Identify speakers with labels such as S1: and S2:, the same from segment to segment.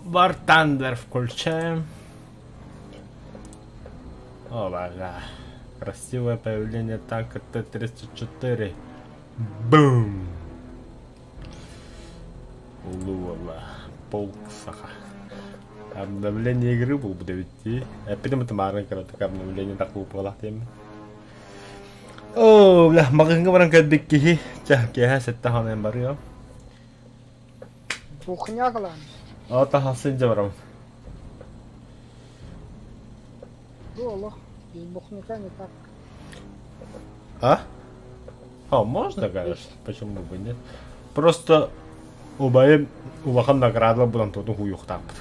S1: War Thunder включаем. О, бага. Красивое появление танка Т-34. Бум! Улуу Полк саха. Обновление игры был бы ведь. Эппитим это кыратык обновление так буолах диэммин. Оо, бля, маҕаһыыҥҥа баран кэлбит киһи, чэ, киэһэ сэттэ хонон барыам.
S2: Кухня кылаан.
S1: Оо, таһасын дьэ барабын.
S2: Бу олох без бухняка никак.
S1: А? А, можно, конечно, почему бы нет. Просто убайым улахан награда булан тутун хуйуохтаахпыт.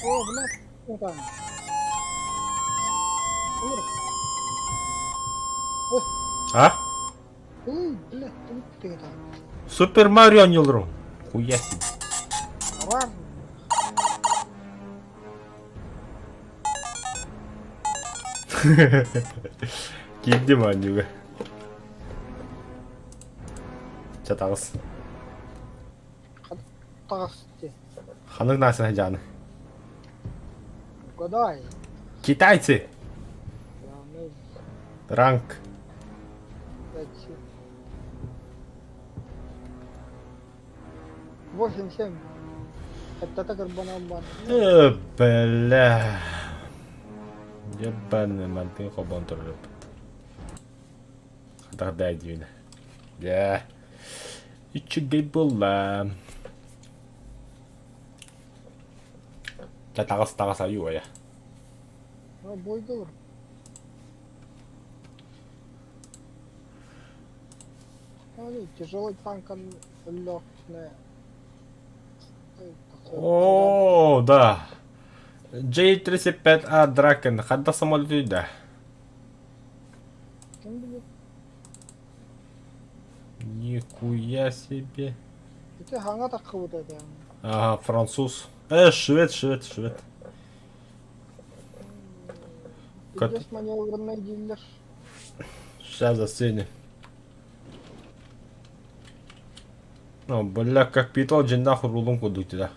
S2: О, блядь, там.
S1: А? Супер Марио оонньууллар Хуя себе. Киирдим оонньууга. Чэ таҕыс.
S2: Таҕыс дии.
S1: Ханнык наасына дьааны?
S2: Угадай.
S1: Китайцы. Ранг.
S2: 8-7. Эттата кырбанан бар.
S1: Э, бля. Ебаный мантын хобон турар. Хатах дьиэбинэ. Дьэ. Үчүгэй буолла. Дьэ таҕыс таҕыс айуу айа.
S2: Бойдулар. Тяжелый танкан өллөөхтүнэ
S1: О, да. J-35A Draken ханна самолетуй да?
S2: Ким билэр?
S1: Нихуя себе.
S2: Ити хаҥа таххыбыт этэ.
S1: Ага, француз. Э, швед, швед, швед.
S2: Пиздец маневренный дииллэр.
S1: Сейчас заценим. О, бля, как питал дьиннээх уруулун курдук да.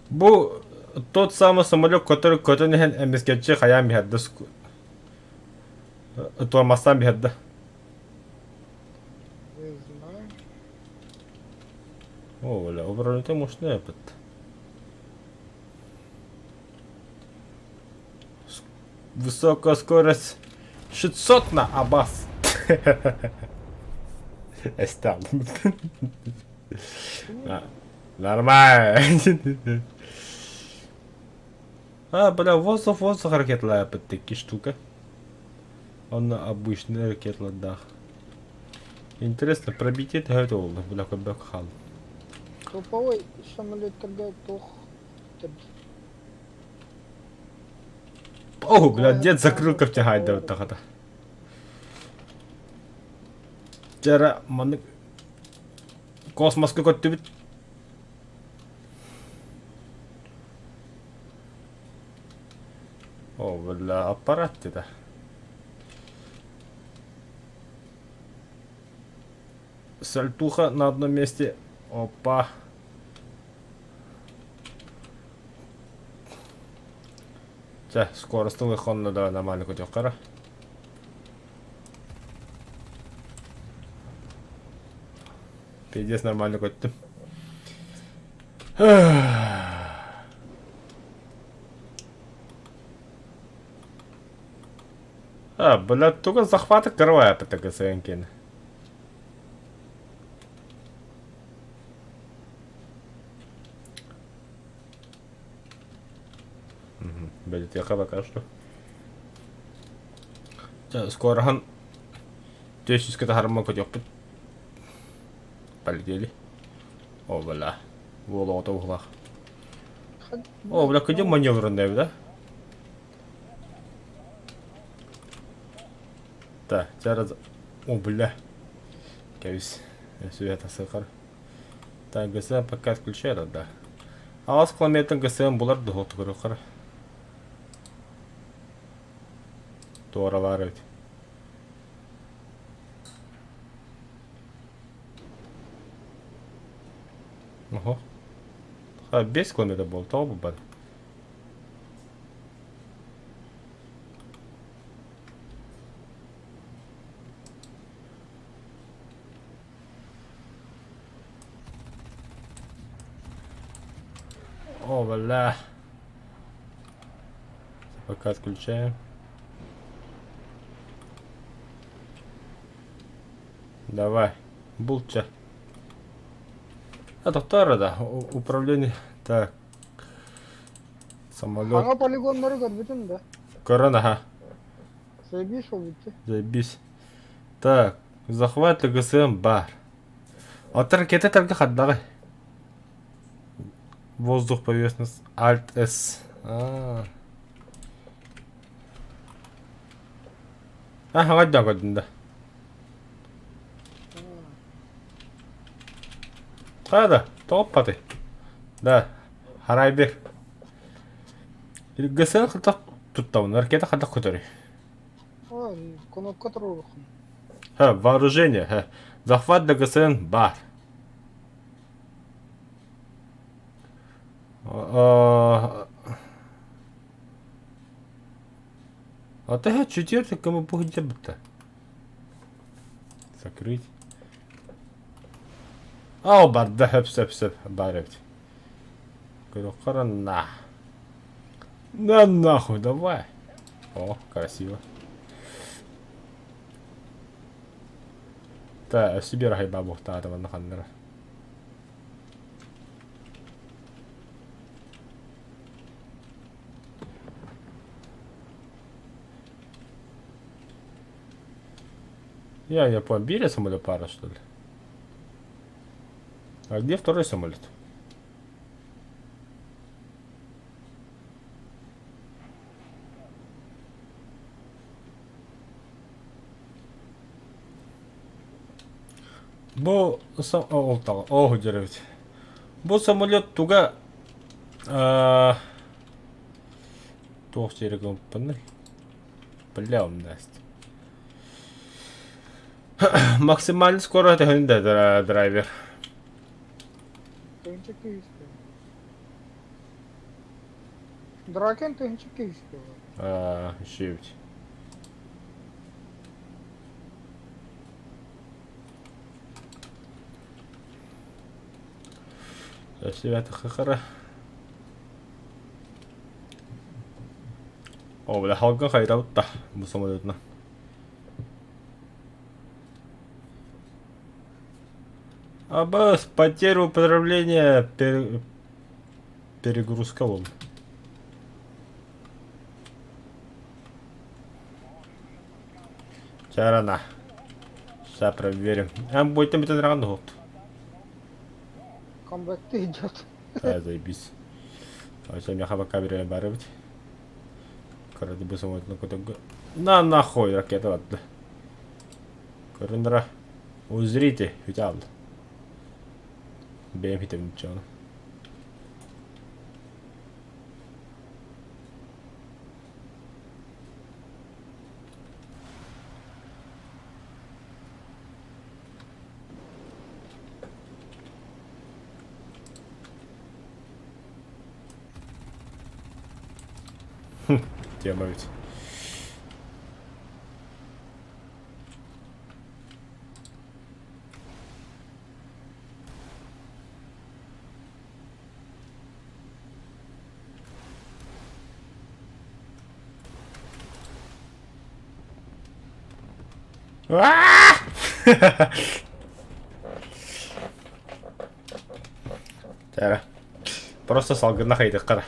S1: Бу тот самый самолет, который көтөн иһэн эмискэччи хайаан биһэрдэ туормастаан биһэрдэ.
S2: Не знаю.
S1: О, бля, управление мощный опыт. Высокая скорость 600 на Абас. Эстал. Нормально. А, бля, воздух, воздух ракеталар такие штука. Он обычный ракеталадах. Интересно, пробитие это ол, бля, көбөк хал.
S2: Туповой самолеттарга туох
S1: О, бля, дед закрылка втягает тахата. Вчера маннык космоска көттүбүт. О, бля, аппарат это. Сальтуха на одном месте. Опа. Чэ, скоростун хонно да нормально көтүөххэ Пиздец нормально көттүм. А, блядь, только захваты кровая ПТГСНкин. Бэлитиэхэ пока что. Скороһын 400 таһарымма көтүөхпүт. Полетели. О, бля. Уол оҕото уһулах. О, бля, где маневренная, да? Да, зараз... О, бля. Кэбис. Света сыкар. Так, ГСМ пока отключай да. Аҕыс километр ГСМ булар дуһуохтугар Туоралаар эбит. Ого. 5 километр буол, тоҕо булбат? О, бля. Пока отключаем. Давай, булча. А тоқтар да, управление. Так. Самолет.
S2: Саҥа полигоннары көрбүтүм да.
S1: Көрөн, аха.
S2: Заебись ол бүттэ.
S1: Заебись. Так, захват ГСМ бар. Оттон ракета тарга хаддаҕай. Воздух поверхность Alt S. А. А, хайда көрдүм да. Хайда, тооппаты. Да, харайбер. ГСМ хатах туттабын, ракета хатах көтөрүй.
S2: Ой, кнопка туруоруххун.
S1: Ха, вооружение, ха. Захват ДГСН бар. А ты четвертый кому будто. Закрыть. Ау, барда, хөп, сөп, сөп, бар эбит. На. На нахуй, давай. О, красиво. Та, өссө биэр аһай баабуохтаата манна ханнара. Я не понял, били самолет пара, что ли? А где второй самолет? Бу ол дьэрэбит. Бу самолет туга туох сири гымппыный? Бля, умнасть. Максимальный скорость да, драйвер.
S2: Тыһыынча киһи Дракен тыһыынча киһи
S1: Үчүгэй. Өссө О, бля, халгын хайрабыт да бу самолетuna. Абас, потеря управления, перегрузка вон. Чарана. Сейчас проверим. А будет там это рано.
S2: Камбэк идет.
S1: Да, заебись. А сейчас меня хаба камера барыбить. Короче, бу самолетну көтөнгө. На нахуй ракета батты. Көрүндүрэ. Узрите, үтэ Бэйэм хитэбин чону. Тема ведь. Тара. Просто салгынна хайдыххара.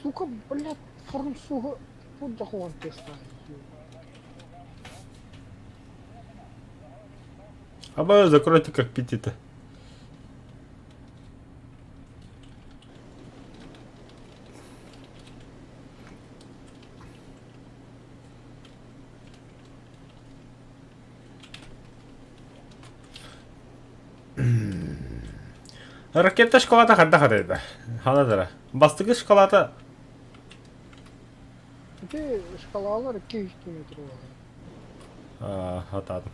S2: Сука, блядь, француза пудахуан тестаан.
S1: Аба, закройте как пить-то. Ракета школата ханна хатайда? Ханадара. Бастыгы школата
S2: Ити шкалалар 200 метр буолар.
S1: хатаатым.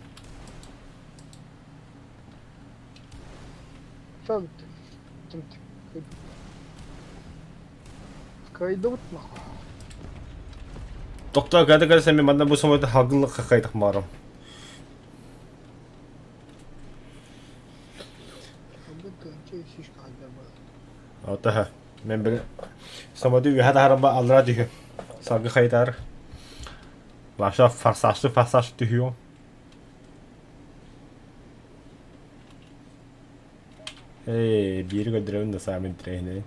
S2: Сабыт. Кыайдыбыт нахуй.
S1: Доктор, когда көрсөм мен манна бу самолету халгылык какайтак маарым. Отаха. Мен били самолету үһэ таһарба аллара түһү. Салгы хайытар. Вообще форсажты форсаж түһүө. Эй, биири көрдөрөбүн да саамай интэриэһинэй.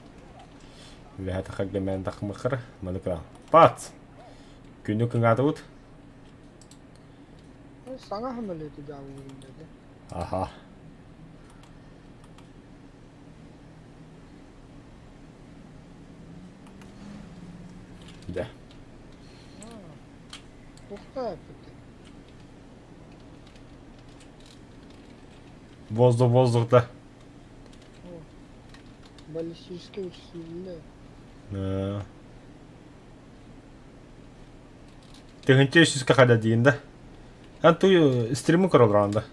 S1: Үөһэ тахарга тахмыкыр, маны кыра. Пац! Күнү кыҥаатыбыт.
S2: Саҥа самолеты дьаабылыгын деді.
S1: Аха. Да.
S2: Туохта эппит.
S1: Воздух, воздух, да.
S2: Баллистическай усилие.
S1: Тыһынча үсүскэ хада диин да. Ан тую стримы көрөлөр анда.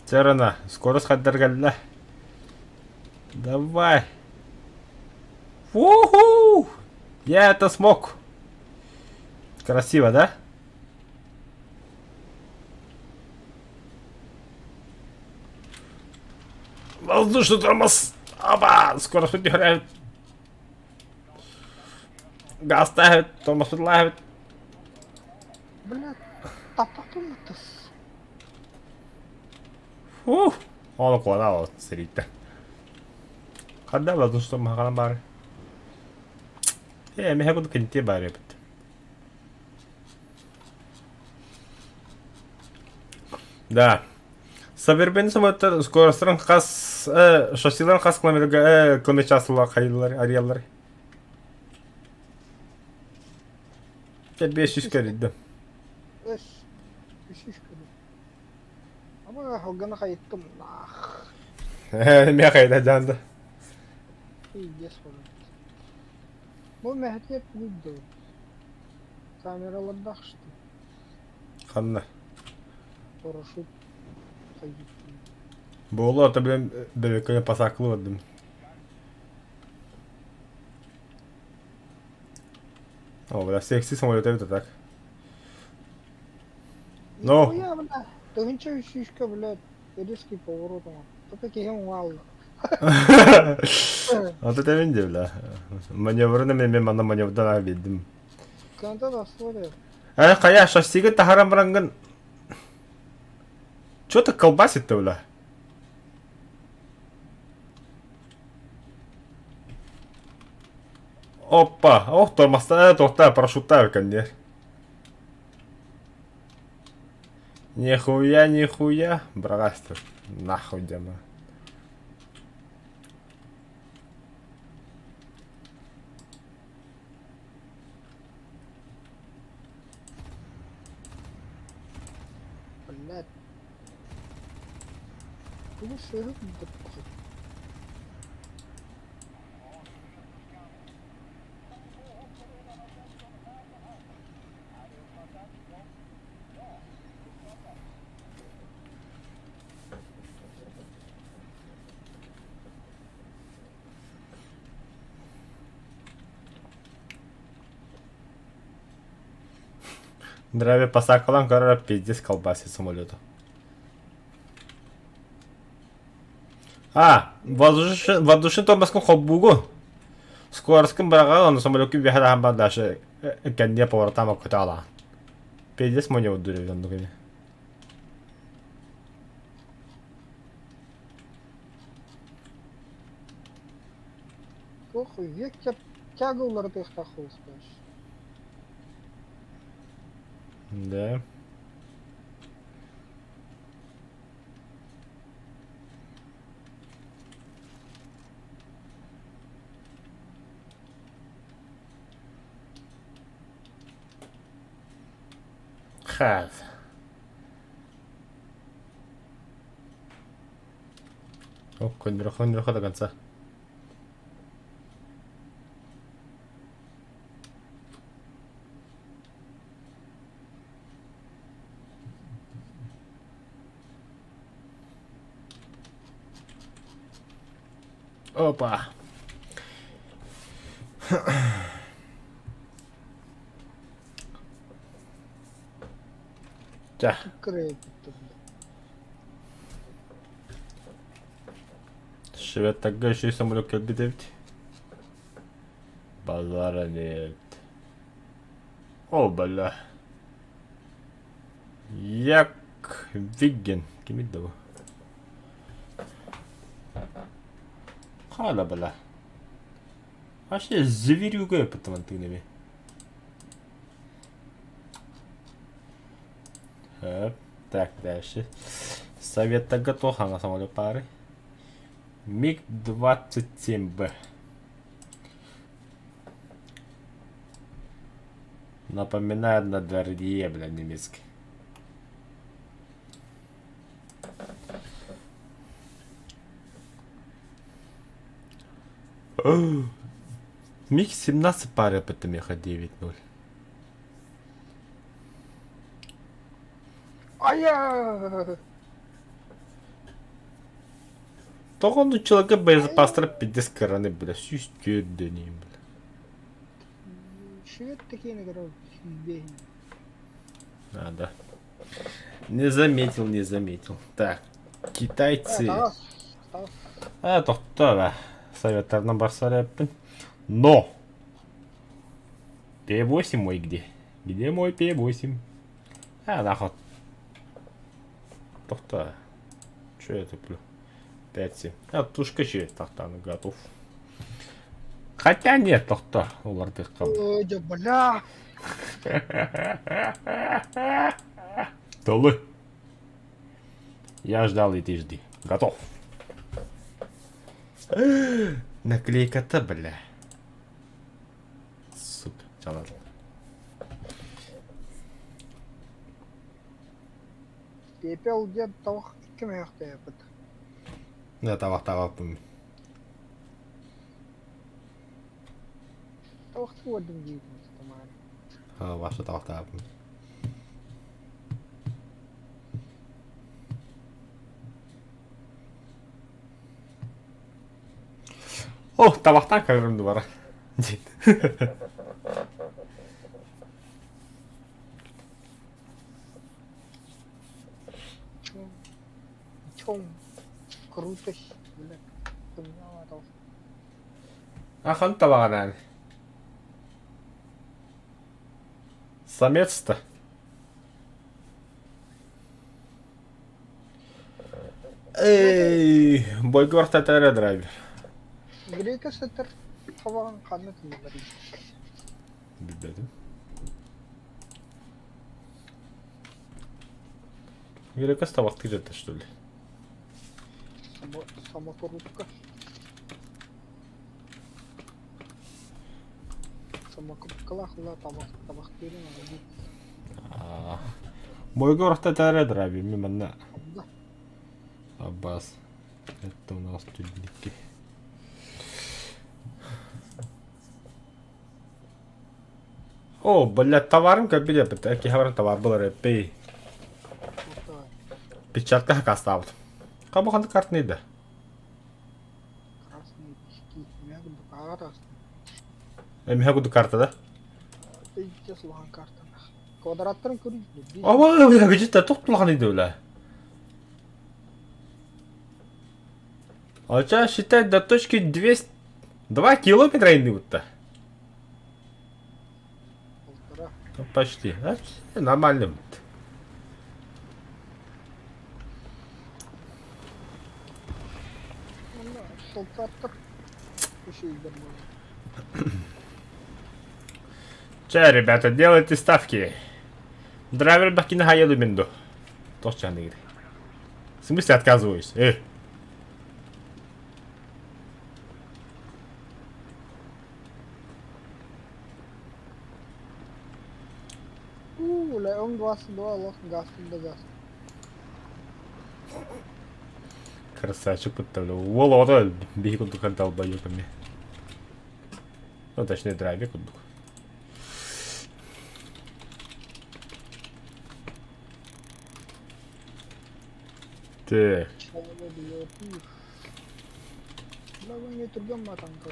S1: Церана, скорость хаддар кэллэ. Давай. Уху! Я это смог. Красиво, да? Воздушный тормоз. Аба! Скорость түһэрээбит. Газтаабыт, тормозлаабыт.
S2: Бля, таппаппын тыс.
S1: Ух! Ону куона сэрииттэн. Ханда воздушный тормоз баар. Ээ, миһэ курдук кинитиэ баар эбит. Да. Савербен самолеттар скоростарын хас шассиларын хас километрга километр часыла хайылар арыялар. 500 кэлидде.
S2: Өс. Үс кэлин. Ама халганы хайыттым. Ах.
S1: Мэ хайда жанды.
S2: Пиздец болот. Бу мэһэтиэп гүйдэ. Камералардаах что
S1: Ханна.
S2: Парашют хайыттым.
S1: Буолу ата билэн бөбөккө пасаклы бардым. О, бля, секси самолет это так. Но.
S2: Нихуя, бля. Тыһынча үс сүүскэ, блядь, резкий поворот оҥор. Только киһи уҥаалла.
S1: Вот это мен де, бля. Маневрны мен мен манна маневрдан билдим.
S2: Кыанта да история.
S1: Э, хайа, шассига таһаран барангын. Чё ты колбасит-то, бля? Опа, ох, тормозта, тоқта, парашютта кәнде. Нихуя, нихуя, браҕастыр. Нахуй дема.
S2: Блядь. Тугу сыһыт дыппыт.
S1: Драйве пасакалан көрөр пиздец колбасит самолету. А, воздушный тормозкун холбуугу. Скороскын быраҕа, ону самолекка үөһэ даһан бар дальше кэнниэ поворотаама көтө алаан. Пиздец моня удурев оннук ини.
S2: Туох вектор тяга уларытыахтаах холустаах.
S1: Да. Хас. О, көннөрөхө көннөрөхө до конца. Опа. Чэ. Шведтарга үчүгэй самолет кэлбит эбит. Базара нет. О, бля. Як Вигген. Кимит да бу? Хаала бала. Вообще зверюга эппит тыынеби. Так, дальше. Советтарга туох хаҥа самолет паары? МиГ-27Б. Напоминает на дворе, бля, немецкий. МиГ-17 пара ПТМХ 9-0.
S2: Айа!
S1: Тоҕо нуччаларга боезапастара пиздец кыраны бля 104 дэнийим бля.
S2: Швед такие короче,
S1: А, да. Не заметил, не заметил. Так, китайцы. А, тохтоо да. Советтарынан барсар эппин. Но! П8 мой где? Где мой П8? А, нахуй. Тохтоо. Че я туплю? 5-7. А, тушка через тахтаны готов. Хотя нет, тохтоо. Улардык
S2: Ой, да бля!
S1: Толы. Я ждал, и ты жди. Готов. Наклейка-то, бля. Сука, чалат.
S2: Пепел диэн тоҕо кимиэхтээбит?
S1: Да, табах табаппын.
S2: Тоҕо уордум диибин Тамара.
S1: Ваша табах табаппын. О, табахтан көрүм бара.
S2: Чум. Чум. Крутость, бля. Поменяла того.
S1: Ахан табаҕанаан. Самец-то. Эй, бойгор татара драйвер.
S2: Грека сытар табаҕын ханна тылларый?
S1: Билбэтим. Грека табахтыыр это что ли?
S2: Само, самокрутка. Самокруткалаах ыла табах табахтыырын аҕай.
S1: Бойгор татара драйвер. Мен манна.
S2: Да.
S1: Аббас. Это у нас тут О, блядь, товарым кабеле, киһи товар был рэппей. Печатка хакастаабыт. Хабы картны да.
S2: Красные пески. Мэ курдук аҕа
S1: Эмиһэ курдук карта да?
S2: Пиздец улахан карталаах. Квадраттарын көрүү.
S1: Аба, бля, где-то тохтулахан иде бля. А у тебя считай до точки 200... 2 километра иннибутта.
S2: Полтора.
S1: Ну, почти. А, нормально будет.
S2: Онно солтааттар үчүгэйдэр буолар.
S1: Че, ребята, делайте ставки. Драйвер бакина хаеду менду. Тохчан говорит. В смысле отказываюсь?
S2: Уу, бля, М22 лох газ да газ.
S1: Красавчик подставлял. Уола, вот беги кудук долбоебами. Ну, точнее, драйвер кудук. Так.
S2: Чалга бьет. Бля, вы не түргэн матанка.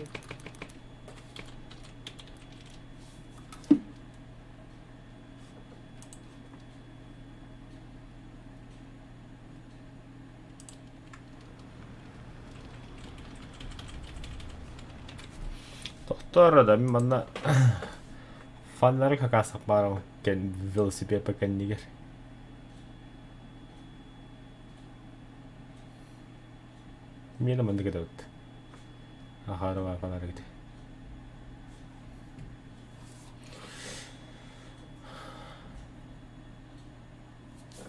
S1: Тохтор да мин манна фаннары хакасак баар кен велосипед кэннигэр. Миэнэ маннык этэ Ахаарова фонарыгыт.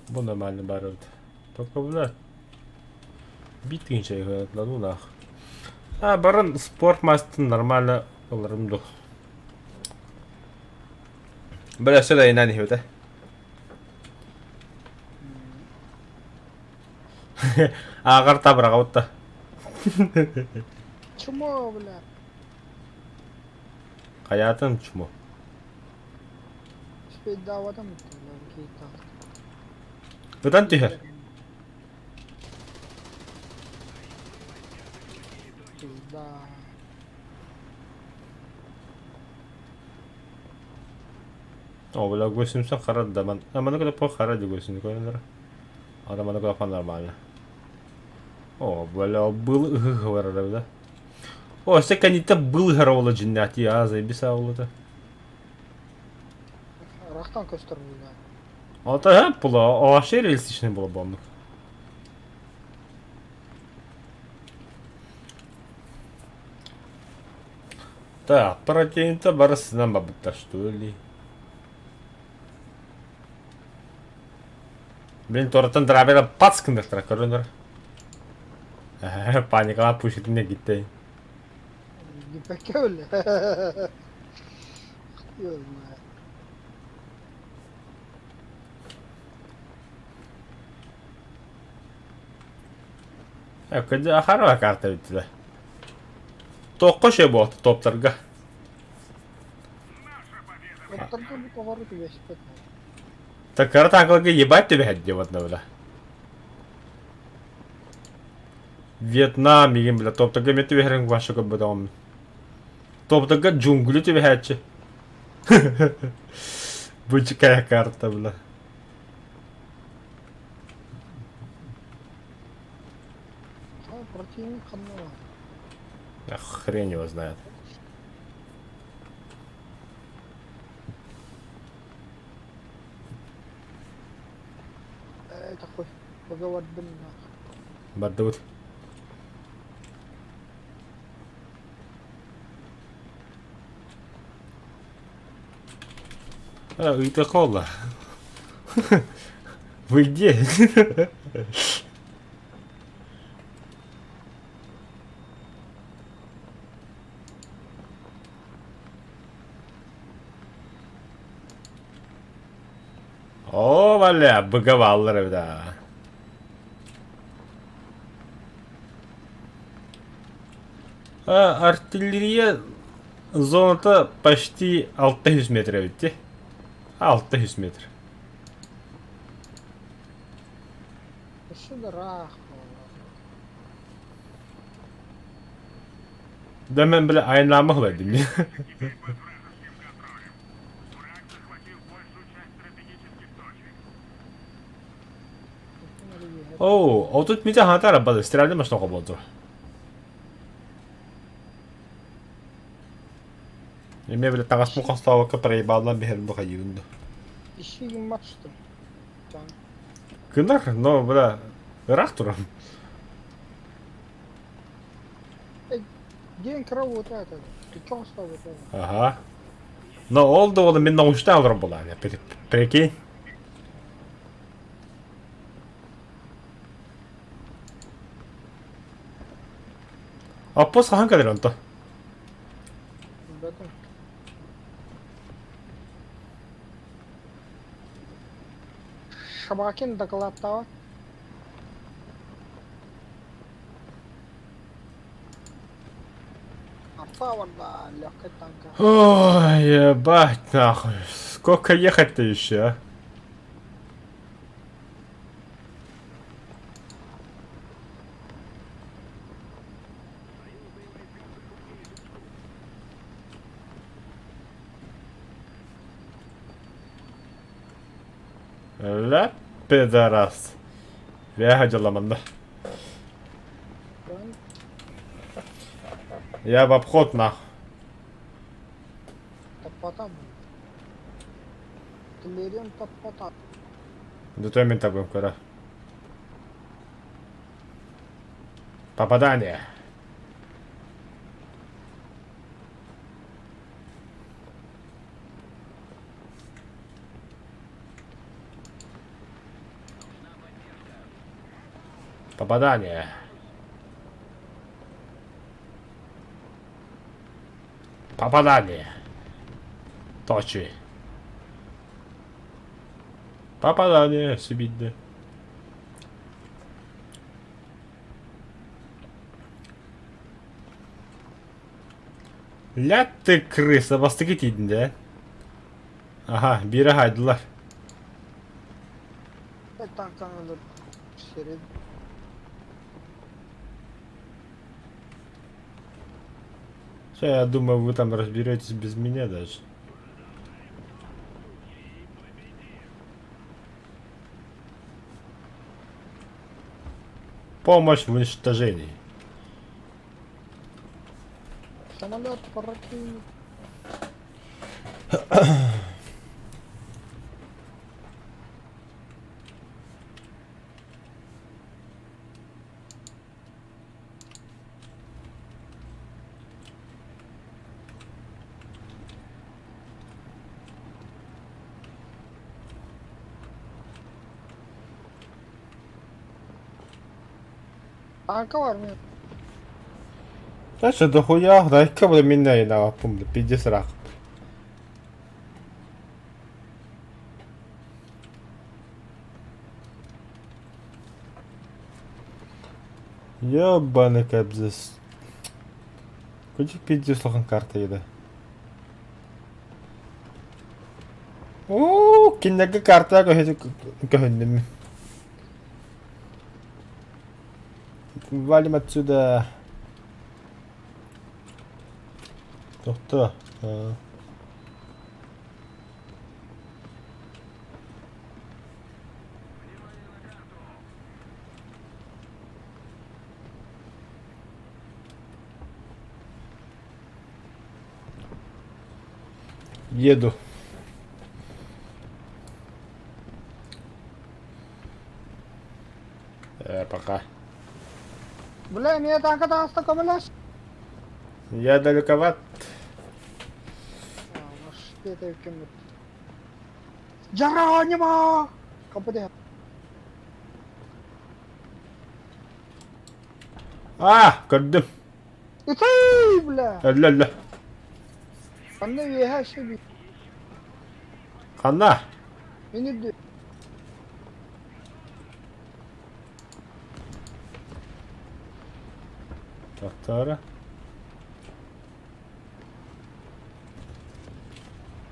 S1: Бу нормально баар эбит. Только бля биир ну нах. А баран спорт мастын нормально ыларым ду. Бля сюда и на иһибитэ. Ааҕар табыраҕа
S2: Чмо, бля.
S1: Хайаатын чмо.
S2: Спейдаабатым бля, кейтаах.
S1: Ытан түһэр.
S2: Пизда.
S1: О, бля, госимся хара даман. А маны куда по хара дегосин көрөнөр. А маны куда нормально. О, бля, был говорили, да? О, все канита был горовла джиннати, а, заебись аулата.
S2: Рахтан көстөр бля.
S1: А то было, а вообще реалистичный было бомб. Так, протеин-то барысынан бабытта, что ли? Блин, торттан драбера пацкындыр көрөнөр. Паникала пушитine gitti.
S2: Гиппекке бля. Хуй знает.
S1: Ахарова карта бүттүлэ. Тоққа şey болду топтарга.
S2: Оттарга бу тоҕору түбэспэт.
S1: Так карта акылга ебать тебе хадди вот бля. Вьетнам игин бля топтарга мети бехерин ваша көбөдөгөм. Топтарга джунгли тебе хатчы. Бучкая карта бля.
S2: А, противник ханна.
S1: Ах, хрень его знает.
S2: Это хуй. Поговордым нах.
S1: Бардыбыт. А, это холла. Вы где? О, валя, быговаллар да. А, артиллерия зоната почти 600 метр эбит 600 метр.
S2: Өссө да ыраах.
S1: Да мен бля айнамы хладим.
S3: Теперь под вражеским контролем. Враг захватил большую часть стратегических точек.
S1: О, а тут митя хантара бада, стрельни машина болду. Эмиэ били таҥаспын хостообокко проебаллан биһэрим бу хайыыбын да.
S2: Ищи гыммат что ли?
S1: Гынар, но бля, ыраах туран.
S2: День кровота это. Ты чё оставил это?
S1: Ага. Но ол да ол мин научта алырым буолааны. Прикинь. Аппос хаһан кэлэр онто?
S2: Ребята. Шабакин докладтаабат. Арта барда легкая танка.
S1: Ой, ебать нахуй. Сколько ехать-то еще, а? Ля, пидорас. Я дьолломонно. Я в обход нах.
S2: Таппатам. Тилэриэн таппата.
S1: Зато мен табым кара. Попадание. Попадание. Попадание. Точи. Попадание, сибидде. Ля ты крыса, бастыгы тиийдин да? Аха, биирэ хаайдылар.
S2: Танканы сирин.
S1: Все, я думаю, вы там разберетесь без меня даже. Помощь в уничтожении.
S2: Самолет противник. Танка бар мин.
S1: Дальше дохуя, дай-ка буду меня и на пум, пиздец рак. Ебаный кобзес. Куча пиздец лохан карта еда. Оо, киннэргэ карта көһүннүм. Валим отсюда. Тохто. Еду. Пока.
S2: Бля, эмиэ танка таҕыста көмөлөс.
S1: Я далековат.
S2: Geronimo! Капыды.
S1: А, көрдүм.
S2: Ытый, бля!
S1: Өллө өллө.
S2: Ханна үөһэ сөбүй.
S1: Ханна?
S2: Мин үрдү.
S1: Тохторо.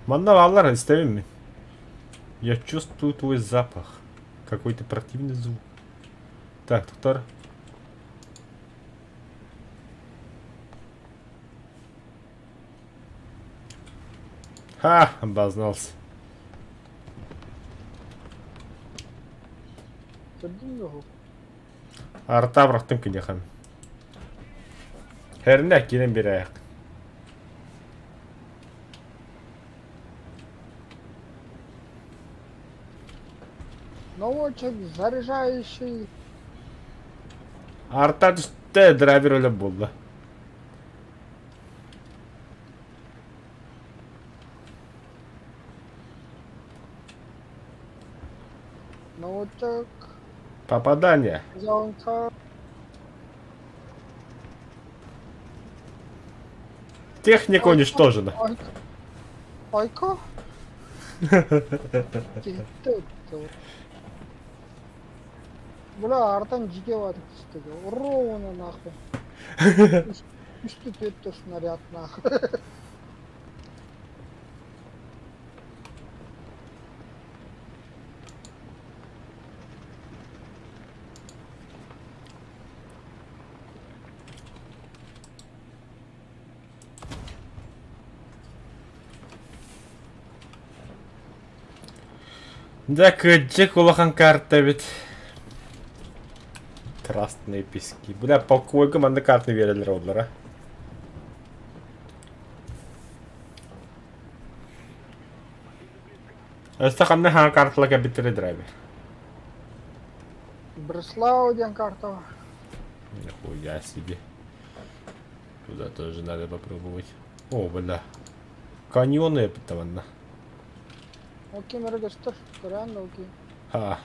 S1: Манна бааллар истэбин мин. Я чувствую твой запах. Какой-то противный звук. Так, доктор. Ха, обознался.
S2: Көрдүм дуо?
S1: Арта бырахтым киниэхэ. Хэрнэ киирэн биэрээк.
S2: Наводчик заряжающий.
S1: Арта түстэ драйвер өлө буолла.
S2: Наводчик.
S1: Попадание.
S2: Зонка.
S1: Техника уничтожена.
S2: Ойко. Ойко? Бля, артан жиге батып түсті. Ровно нахуй. Үсті төртті снаряд нахуй.
S1: Дьэ, кырдьык улахан карта эбит. Красные пески. Бля, полковойга манна картаны биэрэллэр оллара. Өссө ханна хаҥа картала кэлбиттэрэ драйвер.
S2: Бреслау диэн карта
S1: Нихуя себе. Туда тоже надо попробовать. О, бля. Каньоны манна.
S2: Окей, мере көстөр. Көрөөн да окей.
S1: Ха.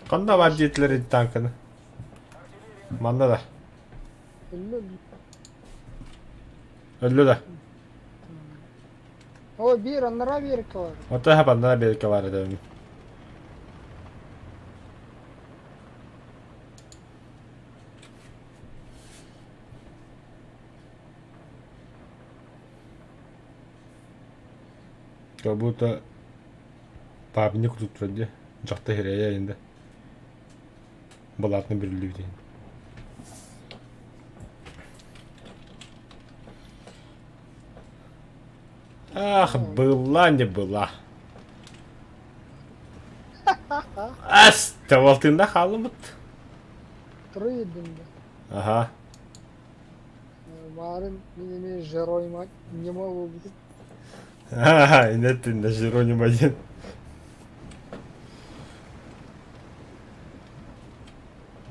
S1: Ханна бар диэтилэр танканы? Манна да.
S2: Өллө.
S1: Өллө да.
S2: О, биир аннараа биэриккэ бар.
S1: Оттон хап аннараа биэриккэ баар этэ. Как будто папник курдук турар дии. Дьахта иһирэйэ инде. Былаатына бүрүллүбүт иһин. Ах, была не была. Ас, тавалтында хаалымыт.
S2: Тройдым да.
S1: Ага.
S2: Баарын мин эмиэ Жеройма не могу
S1: Ага, инеттин Жеронима один.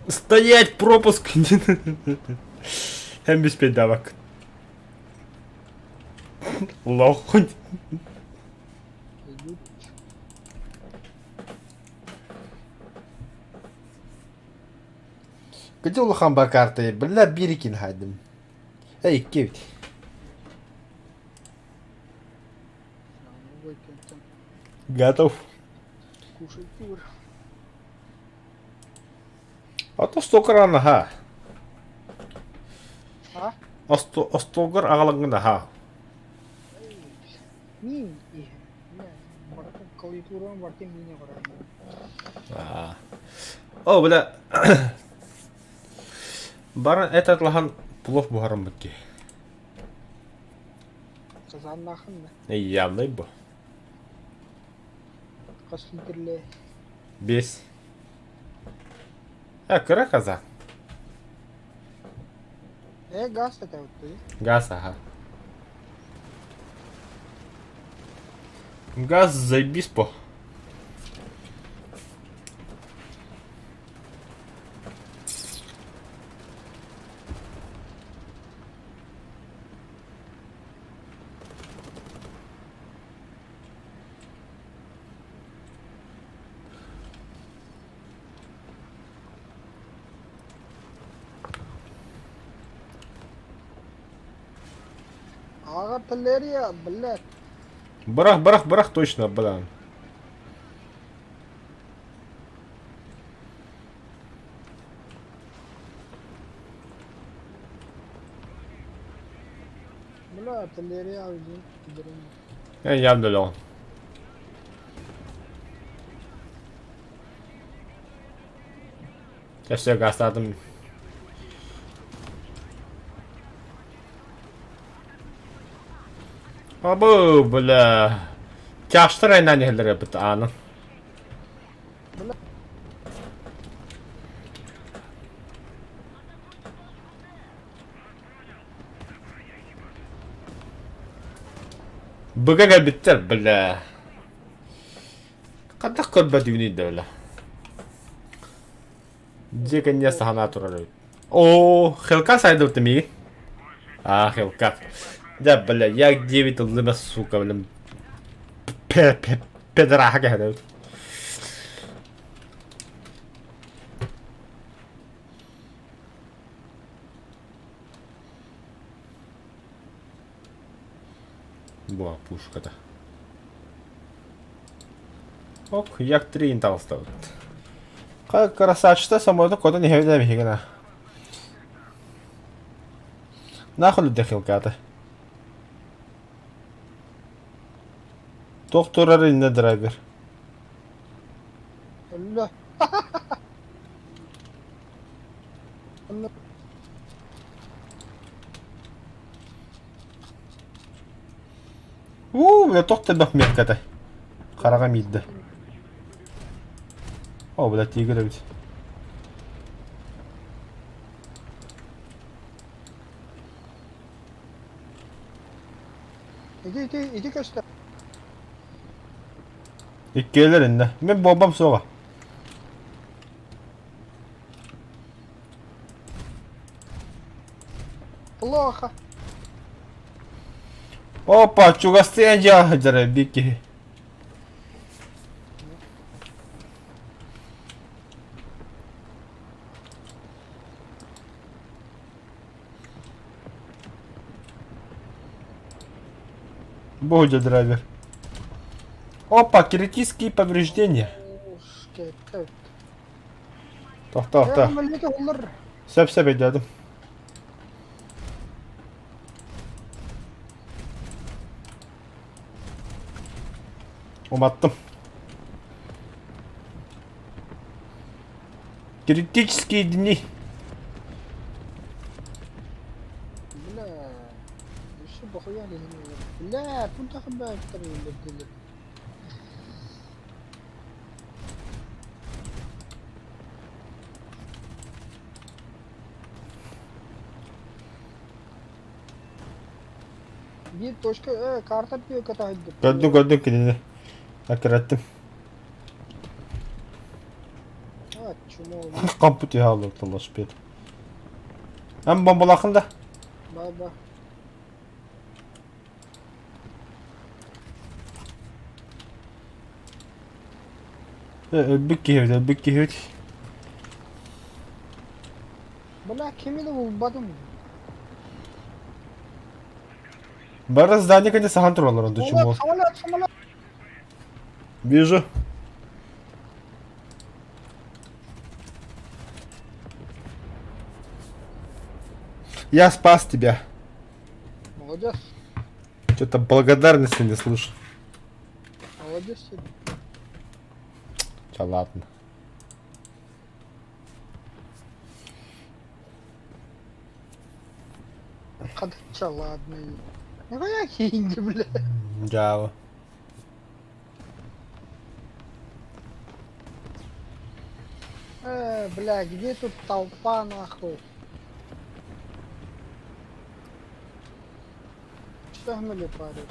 S1: Стоять, пропуск! Һәм беспедавок. Лох. Где улахан бар карта? Бля, бирикин хайдым. Эй, кевит. Готов.
S2: Кушай кур.
S1: А то стокар аха.
S2: А?
S1: Остолгор аҕалаҥҥын аһаа.
S2: Мин иһэ. Клавиатурам бартын мине барар.
S1: О, бля. Баран этот лахан плов буһарым бутти.
S2: Казаннахын да.
S1: Явный бу.
S2: Хас литрле.
S1: Бес. А, кыра казан.
S2: Э, газ это вот ты.
S1: Газ, ага. Газ заебись по.
S2: Артиллерия, блядь.
S1: Барах, барах, барах, точно, блин.
S2: Бля, артиллерия,
S1: Э, я удалил. Я все гастатым. Абы, бля. Чаштар айнаан иһэллэр эбит аанын. Быга кэлбиттэр, бля. Хайдах көрбөтүгүнүй да бля. Дьиэ кэннигэр саһанаа турар эбит. Оо, Хелка сайдыбыт миигин. А, Хелка. Да, бля, я 9 ыллым, сука, блин. Педраха кэһэдэбит. Буа пушката. Ок, як 3 таҕыстабыт. Красавчита самолета котон иһэбит ээ биһигина. Нахуй дехилката. Туох турар иннэ драйвер.
S2: Өллө.
S1: Уу, бля, туох да миэккэтэй. Хараҕа миирдэ. О, бля, тигр эбит.
S2: Ити ити ити көстөр.
S1: Иккиэлэр иннэ. Мин буолбам суоҕа.
S2: Плохо.
S1: Опа, чугастыы дьиэҕэ сылдьар биир киһи. Бу драйвер. Опа, критические повреждения. Тохто, Сөп сөп өйдөөдүм. Уматтым. Критические дни.
S2: Бля, еще бахуяли. Бля, куда хабар Биир точка э, карта пиоката
S1: Көрдүм көрдүм кинини. Акыраттым.
S2: А, чмо.
S1: Компьютер хааллар велосипед. Эн бомбалаахын да?
S2: Ба ба.
S1: Өлбүт киһи эбит, өлбүт киһи эбит.
S2: Бля, кими да булбатым.
S1: Бары здание кэннэ саһан тураллар онто чмо.
S2: Самолет, самолет.
S1: Вижу. Я спас тебя.
S2: Молодец.
S1: Что-то благодарности не слышу.
S2: Молодец.
S1: Ча, ладно.
S2: Ча, ладно. Нихуя хинди, бля.
S1: Дьаабы.
S2: Бля, где тут толпа, нахуй? Шагнули парень.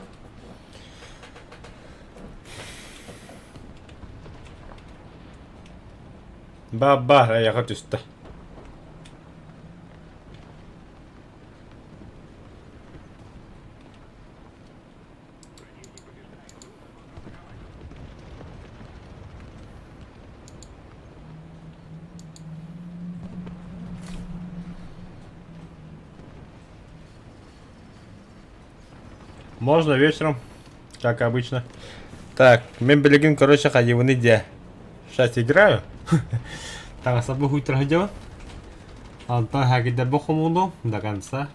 S1: Ба-ба, айаҕа түстэ. Можно вечером, как обычно. Так, мен билигин, короче, хайыбыны дьэ. Сейчас играю. Таҥасабы хуйтара сылдьабын. Антон хакидербы хомуну до конца.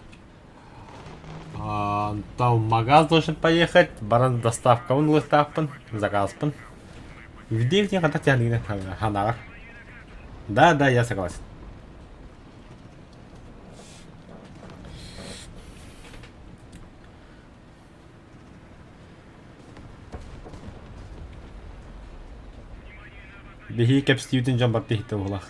S1: Антон магаз должен поехать. Баран доставкабын ылыахтаахпын, заказпын. Видео хата тяныгына ханаҕар. Да, да, я согласен. Биһиги кэпсэтиибитин дьон барыта иһиттэ быһыылаах.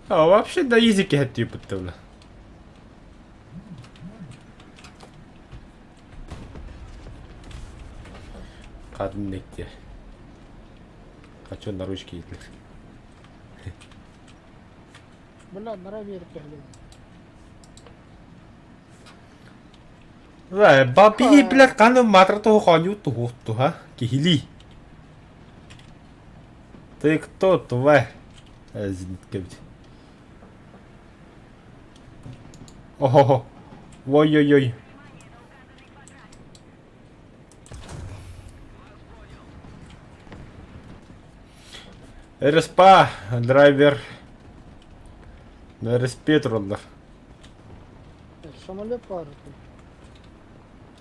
S1: А вообще да изи кэһэттии быттыбына. Хатын Хочу на ручки идти.
S2: Бля, нара биэрэ
S1: Right, бабии блядь, қаны матыр туһу хоню туһу туха киһили. Ты кто, тварь? Зениткевич. Ого, ой-ой-ой. РСП, драйвер. РСП тураллар.
S2: Самолет баар.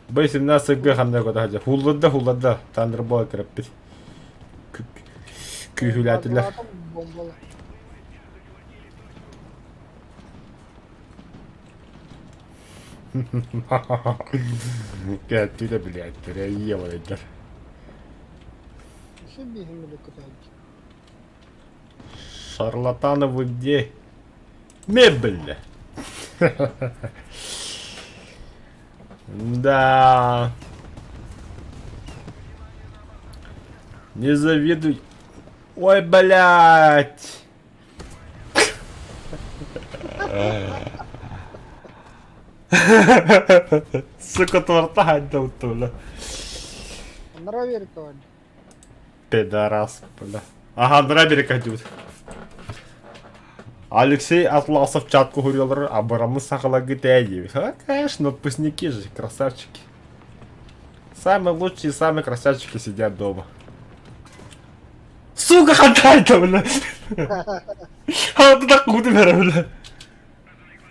S1: Б-17 Г ханна көтө Хулларда хулларда Thunderbolt кирэппит. Күүһүлээтилэр.
S2: Бомбалар.
S1: Кээттилэ билээттэрэ иевайдар.
S2: Өссө бииһин билэ көтөөччү.
S1: Шарлатаны вы где? Мебель. Да. Не завидуй. Ой, блядь. Сука, творта бля.
S2: Нара биэрэ
S1: Пидорас, бля. Ага, Драберик идут. Алексей Атласов чатку хурилар, абарамы сахалагы тәйдебит. А, конечно, отпускники же, красавчики. Самые лучшие, самые красавчики сидят дома. Сука, хантайта, бля. А туда куда, бля.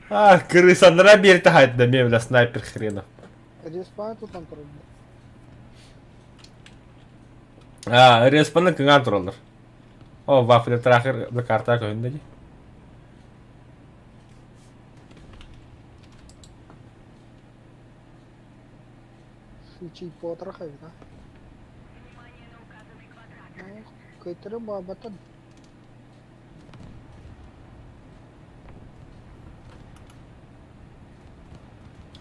S1: А, крыса, нрабер тахайт да бля, снайпер хренов.
S2: Респа тутан турар.
S1: А, респаны кыҥаан тураллар. О, вафля трахер на карта көһүннэ дии.
S2: Сычый потрох эбит а. Кыйтыры баабатан.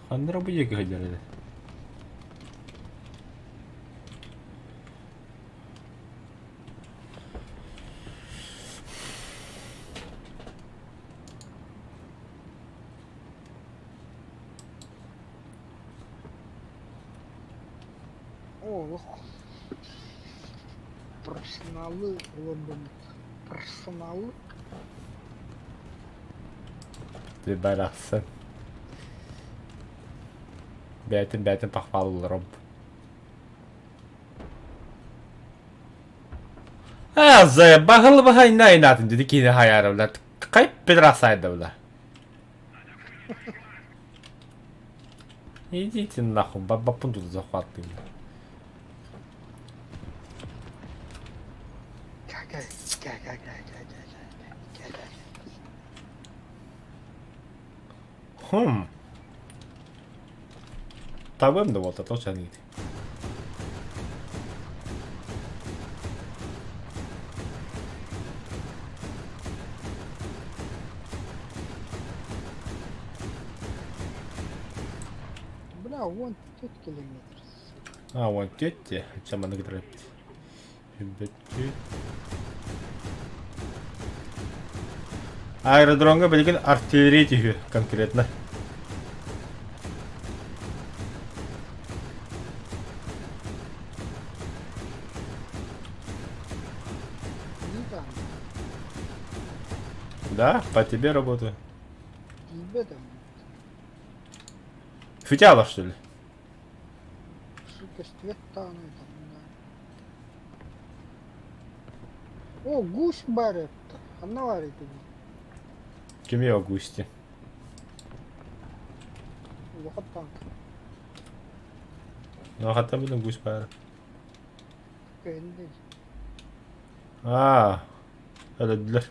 S1: Ханна бу диэки сылдьар этэ.
S2: О, Профессионалы Лондон. Профессионалы.
S1: Ты барахсан. Бэйтин бэйтин похвалларым. А, заебахал бахай найнатын dedi ki hayar бля. Кай пидорасайда бля. Идите нахуй, бабапун тут захватывай. Хм. Табым да вот, а то сейчас
S2: Бля, вон 5 километр.
S1: А, вон тетя, чем она говорит. Аэродромга билигин артиллерия түһүө конкретно.
S2: Не там.
S1: Да, по тебе работаю.
S2: Тебе там.
S1: Фитяла, что ли?
S2: Сука, там, да. О, гусь барет. Ханна бар ити.
S1: Кими Августе?
S2: Улахан танк.
S1: Ну, хата билин гусь баар.
S2: Кэннин.
S1: Аа, өлөдүлэр.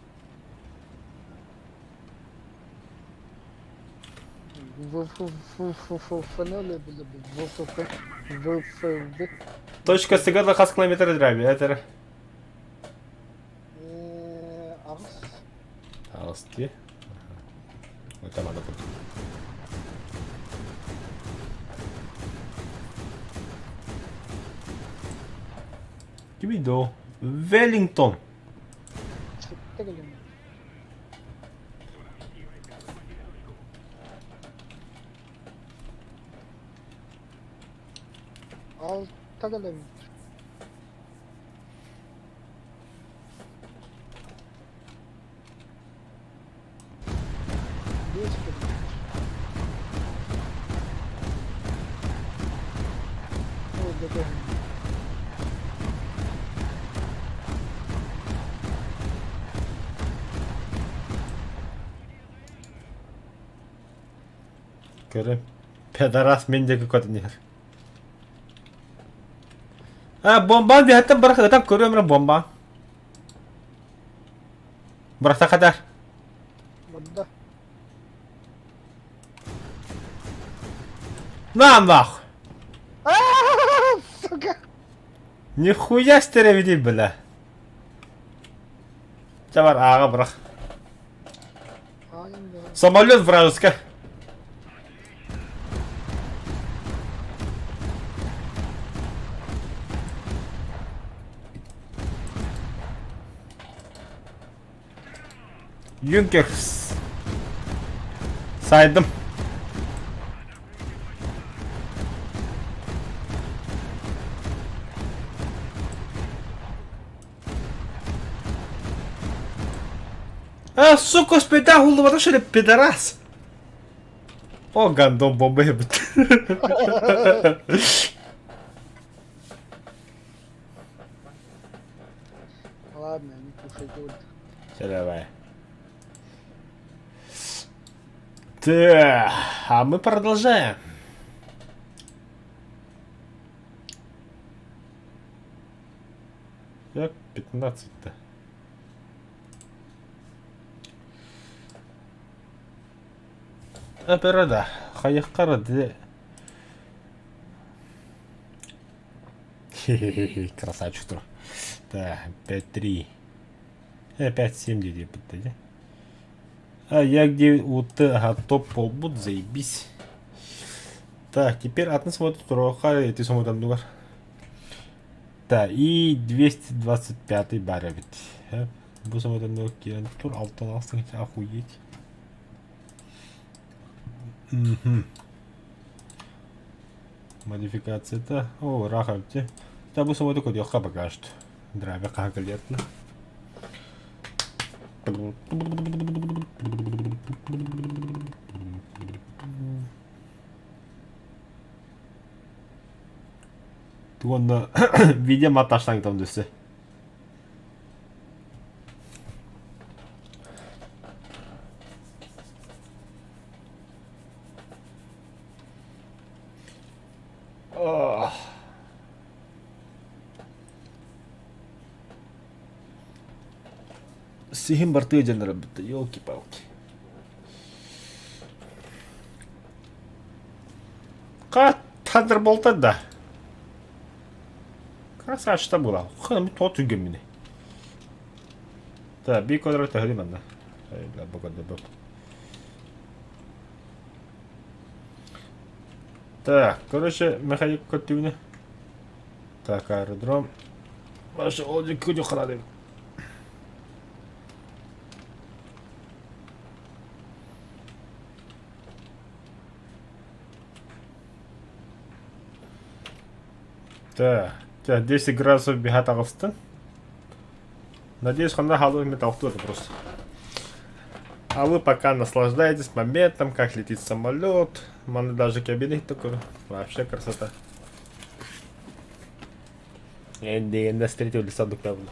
S2: ВФФ, ВФВ.
S1: Точка сыгала хас километр драби, это
S2: Аҕыс.
S1: Аҕыс дии. Это надо будет. Кими до? Веллингтон.
S2: Сэттэ километр. Алта километр. Биэс километр. Ол да көһүннэ.
S1: Көрө. Пидорас мин диэки көтөн иһэр. А, бомбаан биһэттэн бырах ытан көрүөм эрэ бомбаан. Бырахта хатар.
S2: Барда.
S1: На нах!
S2: Сука!
S1: Нихуя стеревиди, бля. Чэ бар, ааҕа бырах. Самолет вражеский. Юнкерс. Сайдым. А, сука, спита хуллубата шеле пидорас. О, гандон бомба ебут.
S2: Ладно, не кушайте отдых.
S1: Все, давай. Так, а мы продолжаем. Як 15-то? Операда. Хайыққара де. Хе-хе-хе, красавчик тур. Так, 5-3. 5-7 диэбит да. А я где вот ага, топ полбут, заебись. Так, теперь атын смотрит туруха, эти смотрят дугар. Так, и 225 бар эбит. Бу самотан киирэн тур алтан алсың охуеть. Мгм. Модификацията. О, ыраах эбит. Да бу самоту көрүөххэ пока что. Драйвер хаһа Уонна видео монтажтан там дөссө. Сиһин бартыа дьоннор бытта, елки-палки. Ка Thunderbolt да. Красавчик была. Хана тот үгэммини. Так, би квадрат төһөлү манна. Так, короче, механик көттүгүнэ. Так, аэродром. Башы ол күнү харадым. Так, так, 10 градусов бега таҕыстын. Надеюсь, ханна хаалбыт мен это просто. А вы пока наслаждаетесь моментом, как летит самолет. Маны даже кабины такой. Вообще красота. Энди, с третьего лица дукабла.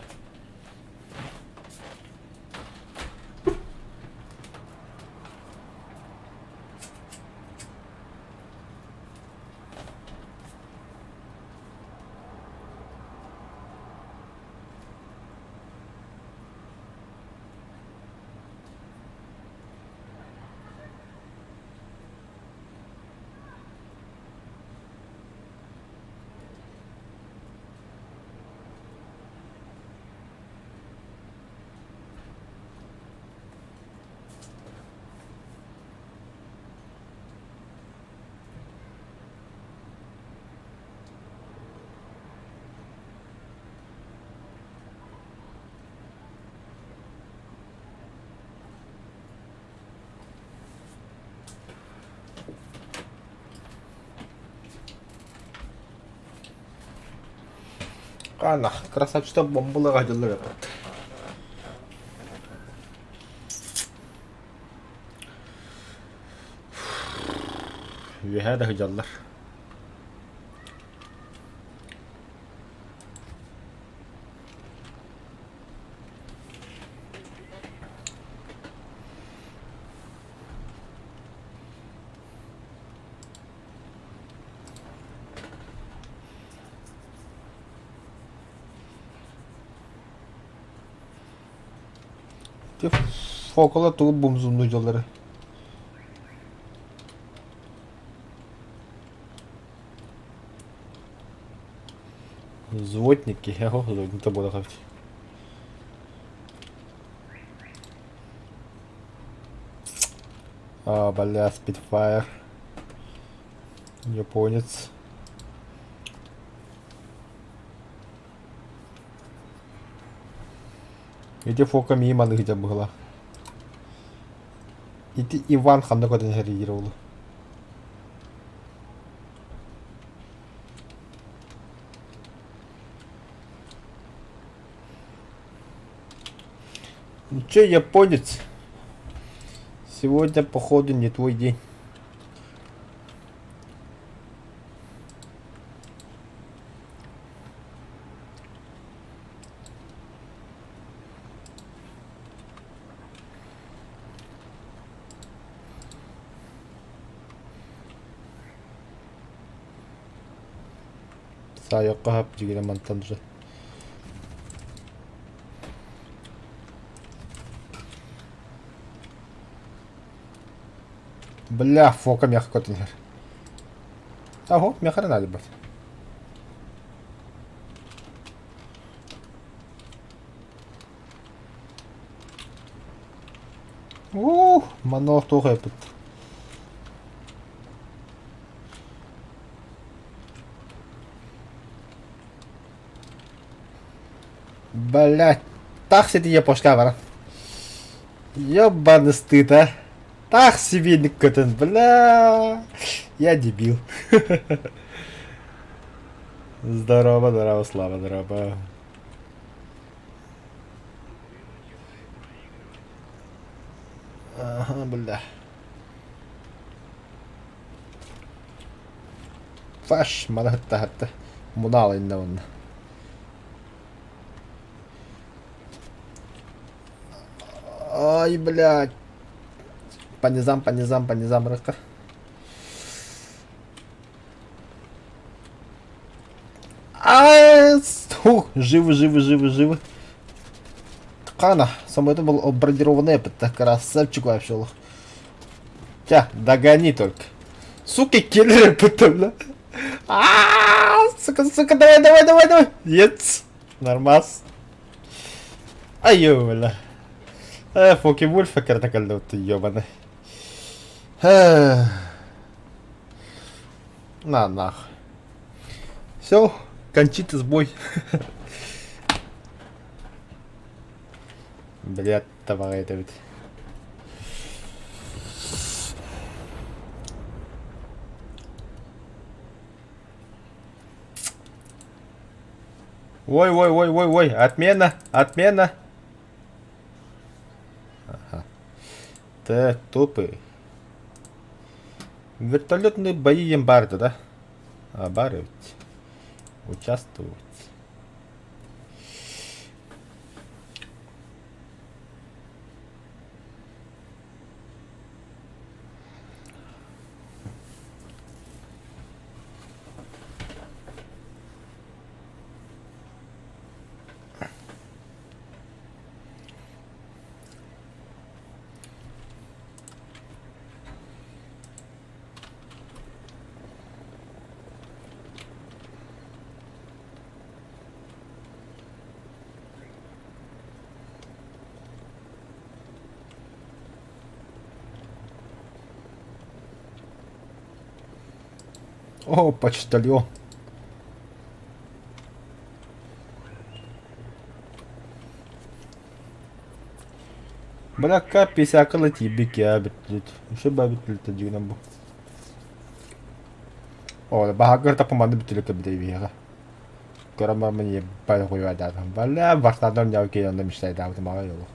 S1: Хана, красавчиктар бомбалаах дьыллар эппит. Үөһээ да сылдьаллар. Ити фокала тугу бумзуннуу дьаллары? Взводники, ого, взводник буолар эбит. А, бля, Spitfire. Японец. Ити фока мии маныһыта быһыла. Ити Иван ханна көтөн иһэр ол. Ну че, японец? Сегодня, походу, не твой день. Саайыахха сөп дьигинэ мантан уже. Бля, фока мягко көтөн иһэр. Аһо, миэхэ эрэ наадыйбат. Уу, манна туох эппит. Блять, так себе япошка баран. Ёбаный стыд, а. Так себе көтөн, бля. Я дебил. Здорово, здорово, Слава, здорово. Ага, бля. Фаш, мана хатта хатта. Мунаал инна онна. Ай, блядь. По низам, по низам, по низам рыкка. Ай, ух, живы, живы, живы, живы. Кана, самолет был бронированный, это красавчик вообще. Лох. Тя, догони только. Суки, киллеры, бля. А, сука, сука, давай, давай, давай, давай. Ец, нормас. Айо, бля. Э, Фоки Вульфа картакалды, ебаный. На нахуй. Все, кончит сбой. Блядь, табаҕа этэбит. Ой, ой, ой, ой, ой, отмена, отмена. Ага. Так, топы. Вертолетные бои Ембарда, да? А, бары Участвовать. О, почтальон. Быракка писакала тиийбит киһи бүттүлүт. Үсө ба бүттүлүт дьигинэн бу. О, баһагар таппаманды бүттүлүк кэбитэй биһиэхэ. Көрөн бараммын ебать хуйбайдаатым. Бля, бартаатым дьав киһи онно мечтайдаабытым аҕай олох.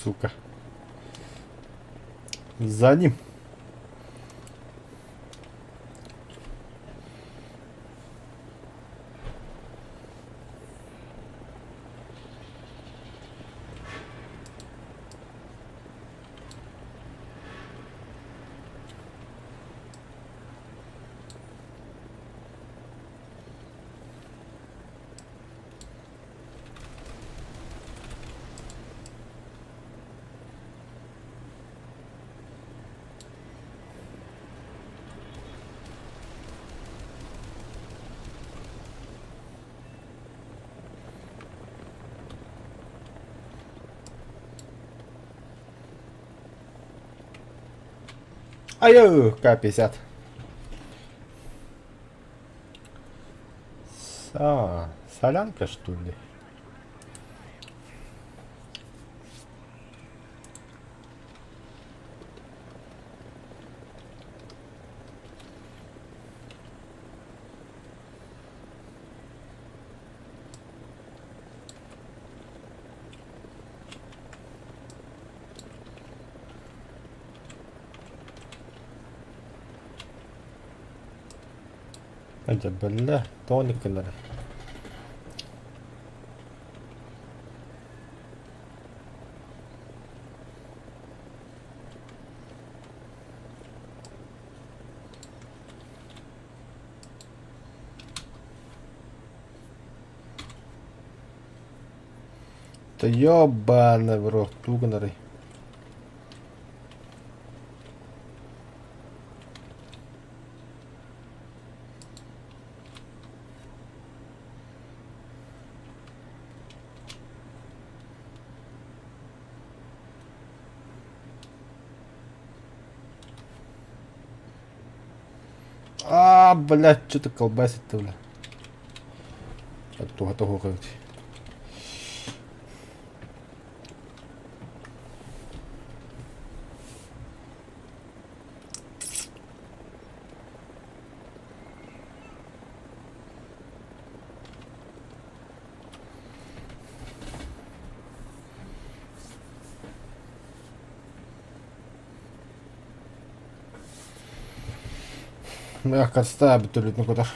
S1: Сука. За ним. Айыы, К-50. Са, солянка, что ли? Дьэ биллэ, тоҕо инник гыннарай? Да ёбаный в рот, тугу гынарый? А, блядь, что-то колбасит-то, бля. Туһата суох эбит. Аккаста бүтүрүтүн кутар.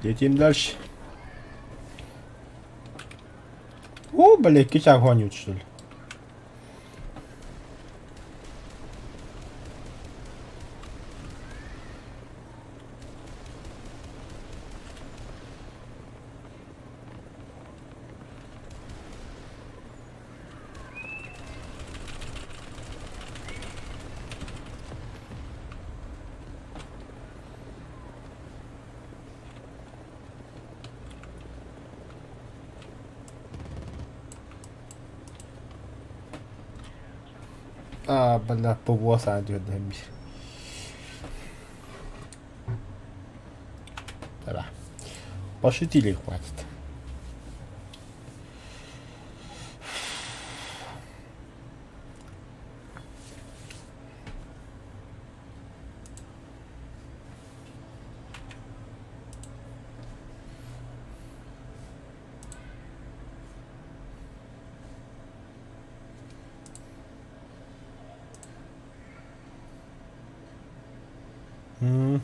S1: Летим дальше. О, блядь, кича гонят, что ли? А, бля, ПВО саҥа түһэрдэ биир. Да. Пошутили, хватит.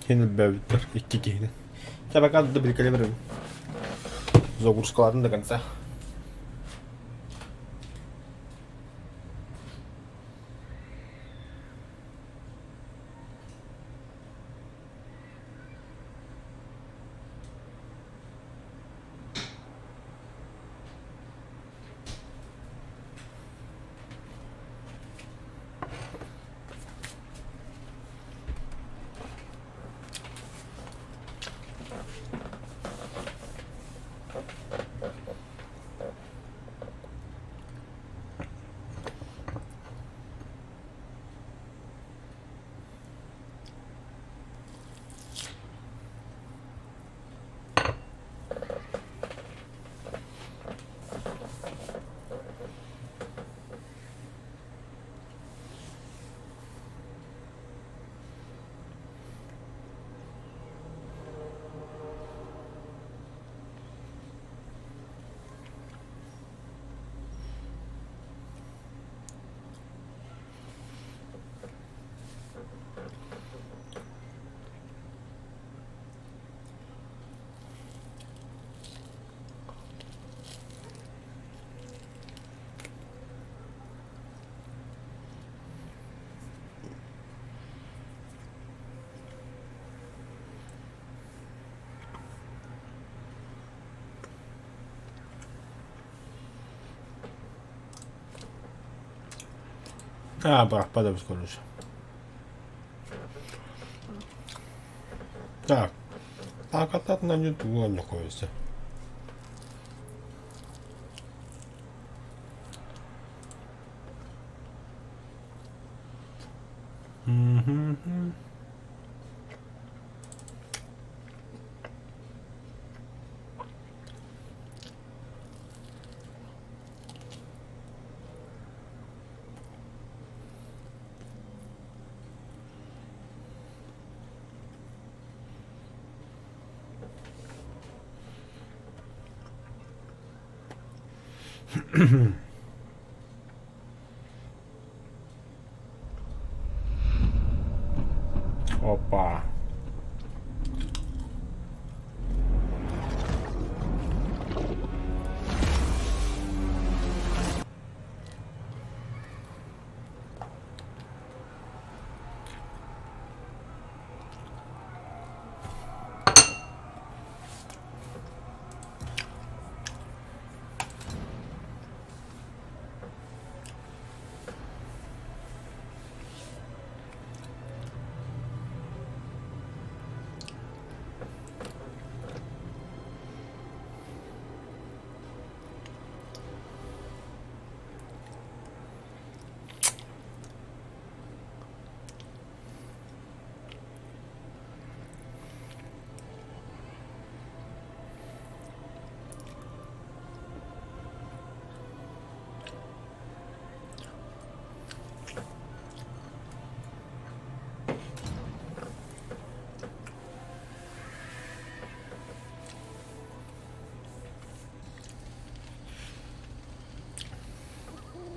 S1: Син элбээбиттэр икки киһини. Чэ пока добрикали барабын. Загрузкалаатым до конца. А, бырахпат эбит короче. Так. Так, а на не тула находится. Мгм. Опа.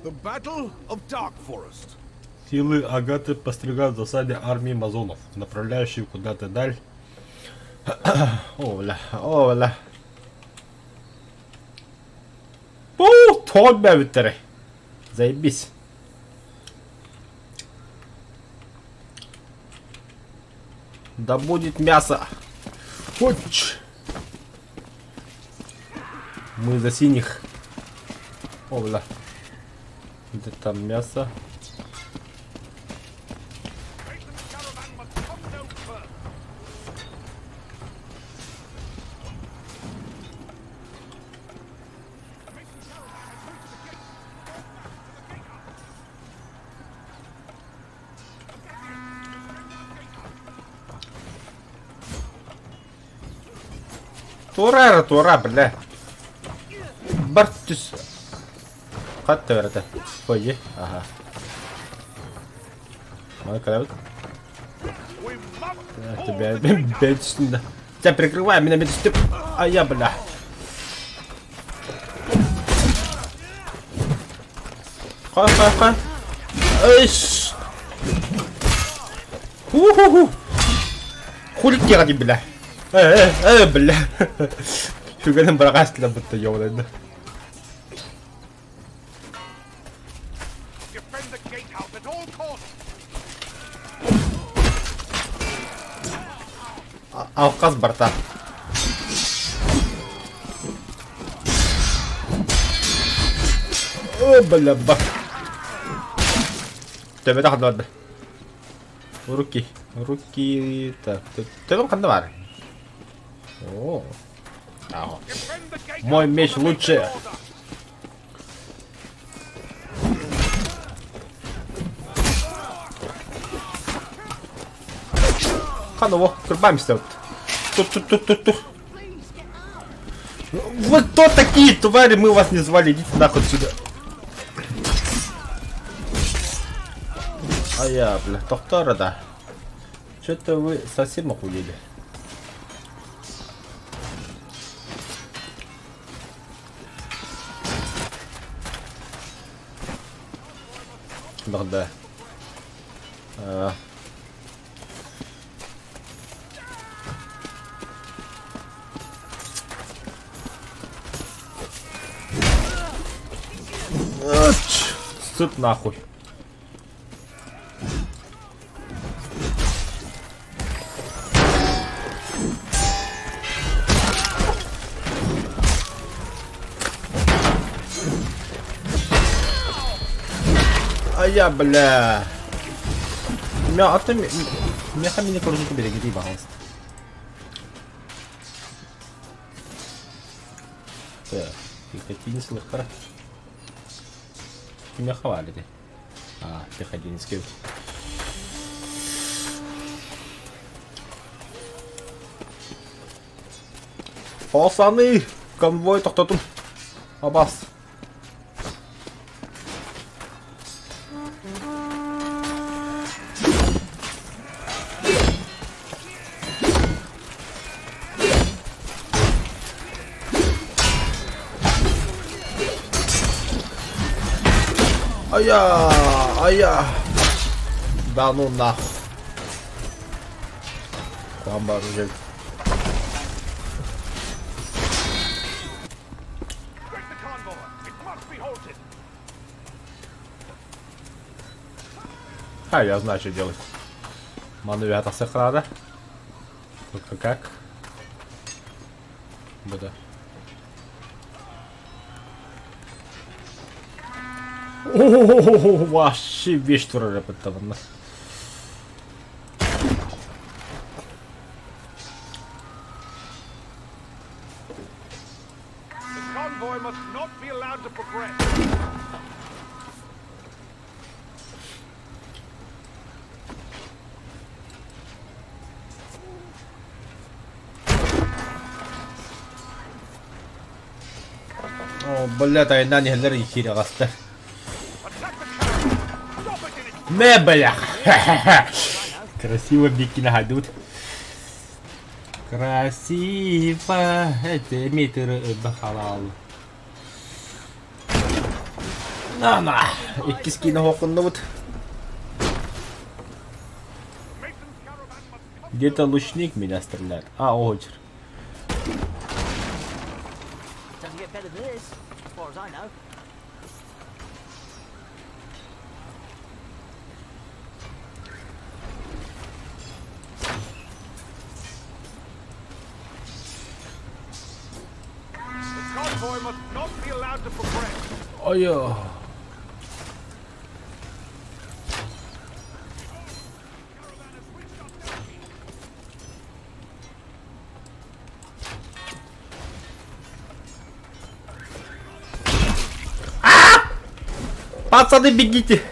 S4: The Battle of Dark Forest.
S1: Силы Агаты постригают в засаде армии Мазонов, направляющие куда-то даль. О, бля, о, бля. Бу, тоҕо бэбиттэрэй. Заебись. Да будет мясо. Хоть. Мы за синих. О, бля. Где там мясо? Туора эрэ туора, бля. Бар түс. Хат төбөрөтө. Пойди. Ага. Маны кэлэбит. Тебя бэт түстүн да. Тебя прикрывай, меня мен түстүп. А я, бля. Хай, хай, хай. Эш. Ху-ху-ху. Хулик киэҕэ бля. Э, э, бля. Сүгэнин быраҕаастылар бытта ёбалайда. Алкас барта. О, бля, ба. Төбөтө ханна Руки. Руки. Так, төбөм ханна бар? О. Мой меч лучше. Ханово, кырбаемся вот. Тут, тут, тут, тут, тут. Вы кто такие, твари? Мы вас не звали. Идите нахуй отсюда. А я, бля, тохтора, да. Что-то вы совсем охуели. Да. А. Сыт нахуй. А я, бля. Мя, а ты меха меня короче береги, пожалуйста. Так, пехотинец лыхтара. Кимиэхэ баар ити? Аа, пехотинецкий эбит. Пацаны, конвой тохтотун. Абас. Айа, айа. Да ну нахуй. Куһаҕан баар уже. А, я знаю, что делать. Маны үөһэ тахсыахха наада. Только как? Буду. О, вообще вещь турар эппиттабынна. О, бля, тайнан иһэллэр киирэ аҕаста. Мэ, бля! Красиво бикини хаайдыбыт. Красиво! Это метр бахалал. На-на! Иккис киинэ хоқуннубут. Где-то лучник меня стреляет. А, очер. Ой-ой. Пацаны, бегите!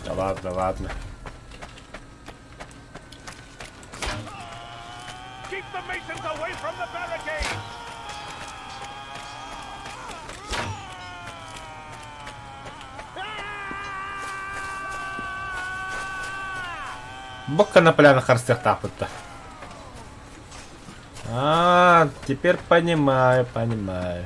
S1: Да ладно, ладно.
S3: the masons away from the barricade!
S1: Бокка на полянах харыстыахтаахпыт да. А, теперь понимаю, понимаю.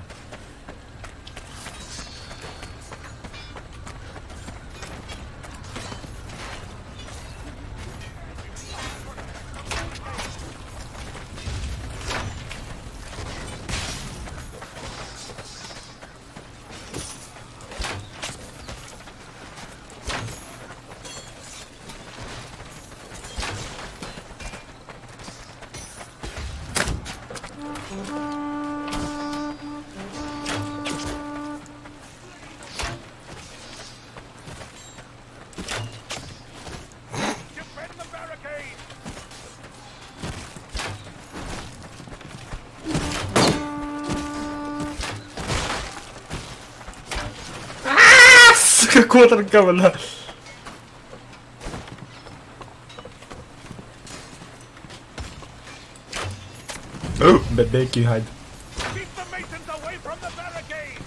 S3: Defend the barricade!
S1: Сука, куотарга бля. Бэбэки хайд.
S3: Keep the masons away from the barricade!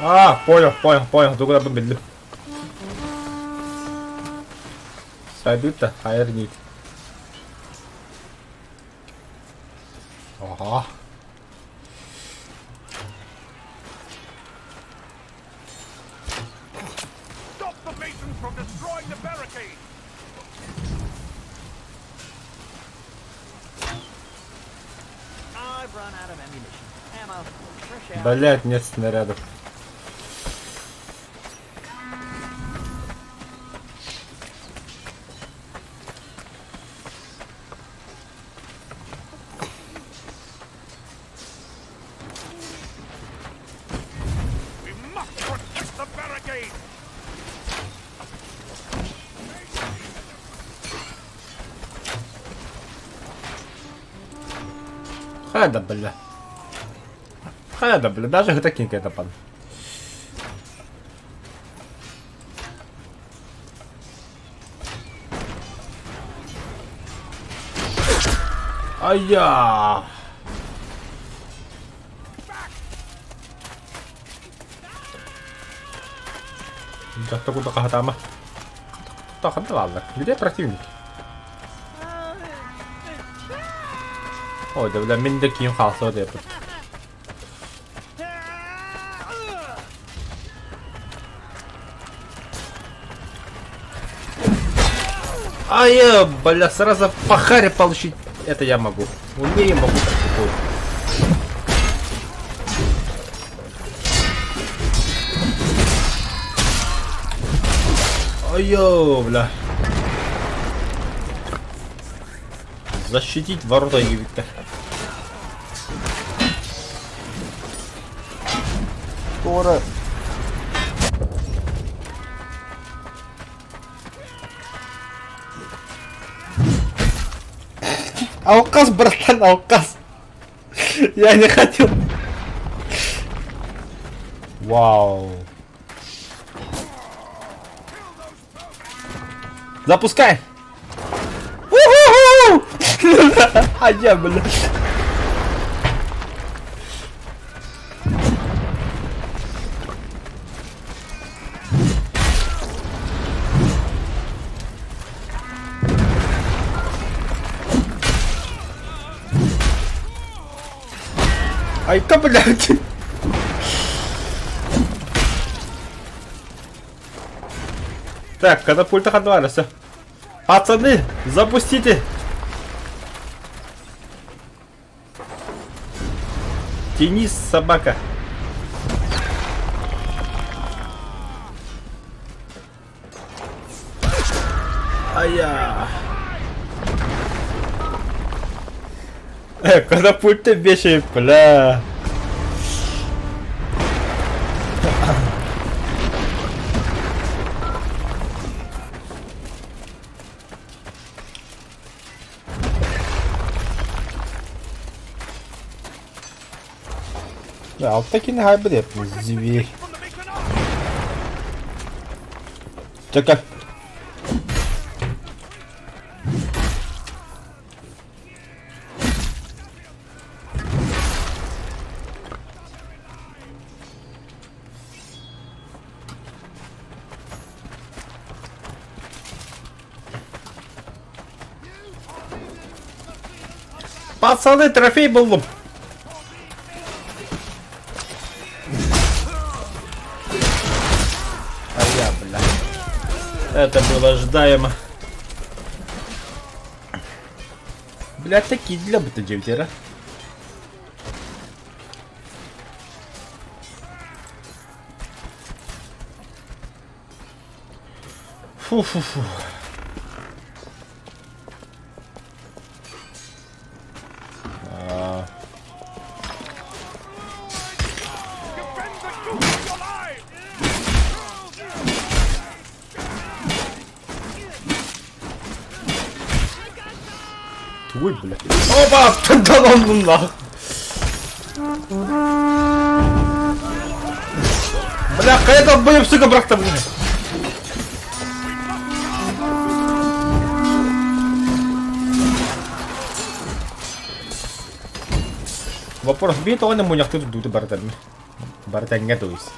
S1: А, понял, понял, понял, тугу биллим. Сайдыта, хайырнит. Ага.
S3: Stop the masons from destroying the barricade!
S5: I've run out of ammunition. Ammo. Fresh out.
S1: Блять, нет снарядов.
S3: We must protect the barricade!
S1: Хайа да, бля. Хайа да, бля, даже гэта кинка это пан. Ай-я! Дьахта куда хаһатаама. Ханна бааллар? Где противники? Ой, да бля, мин да киим хаалсыа диэппит. Ай, бля, сразу по харе получить. Это я могу. Умею, могу, практикую. Ай, бля. Защитить ворота Египта. Тора. Алкас, братан, алкас. Я не хотел. Вау. Запускай. У-ху-ху! А я, бля. Айка, блядь. Так, катапульта хадвара, все. Пацаны, запустите! Тяни, собака. Ая. Катапульта вешай, бля. Алта кини хайбы деп зверь.
S3: From the mason army!
S1: Чака. Пацаны, трофей буллум! А я, бля. Это было ожидаемо. Бля, такие для бы ты, Фу-фу-фу. Тугуй, бля. Опа! Да ну нахуй! Бля, хайа долбоеб, сука, бырахта, бля. Вопрос, биир тоҕо мунньахтыы турдубут барыта бары тэҥҥэ то есть.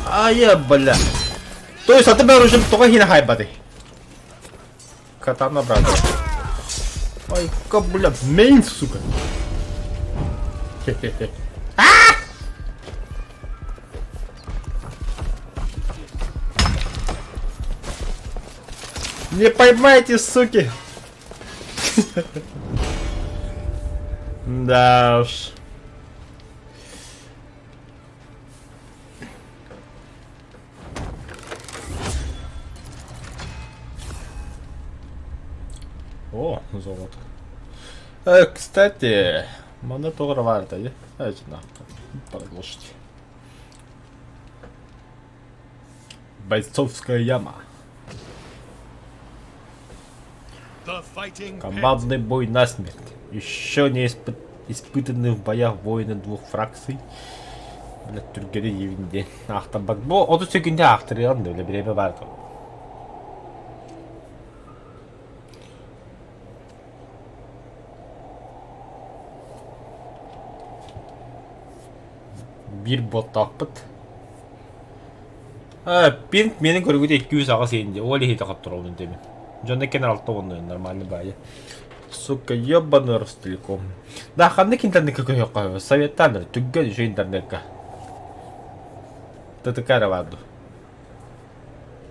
S1: Ая, бля. То есть, аты бэр уже тоҕо хина хайбатый. Катана, брат. Ай, ка, бля, мейн, сука. Хе-хе-хе. Не поймайте, суки! Да уж. О, золото. Кстати, манна тоҕо эрэ баар этэ дии. Продолжить. Бойцовская яма. Командный бой насмерть. Еще не испытанные в боях воины двух фракций. Бля, түргери евинде. Ахтан бу 30 секунде ахтырыан да, время бар. Биир боттаахпыт. Пинг миэнин көрүгүтэ 208 иһин ол иһитэ хотторобун дэмин. Дьонно кэнэр алта уонна нормальный баайы. Сука, ебаный Ростелеком. Да, ханнык интернетка көһүөххэ советтаан түргэн үчүгэй интернетка. ТТК эрэ баар дуу.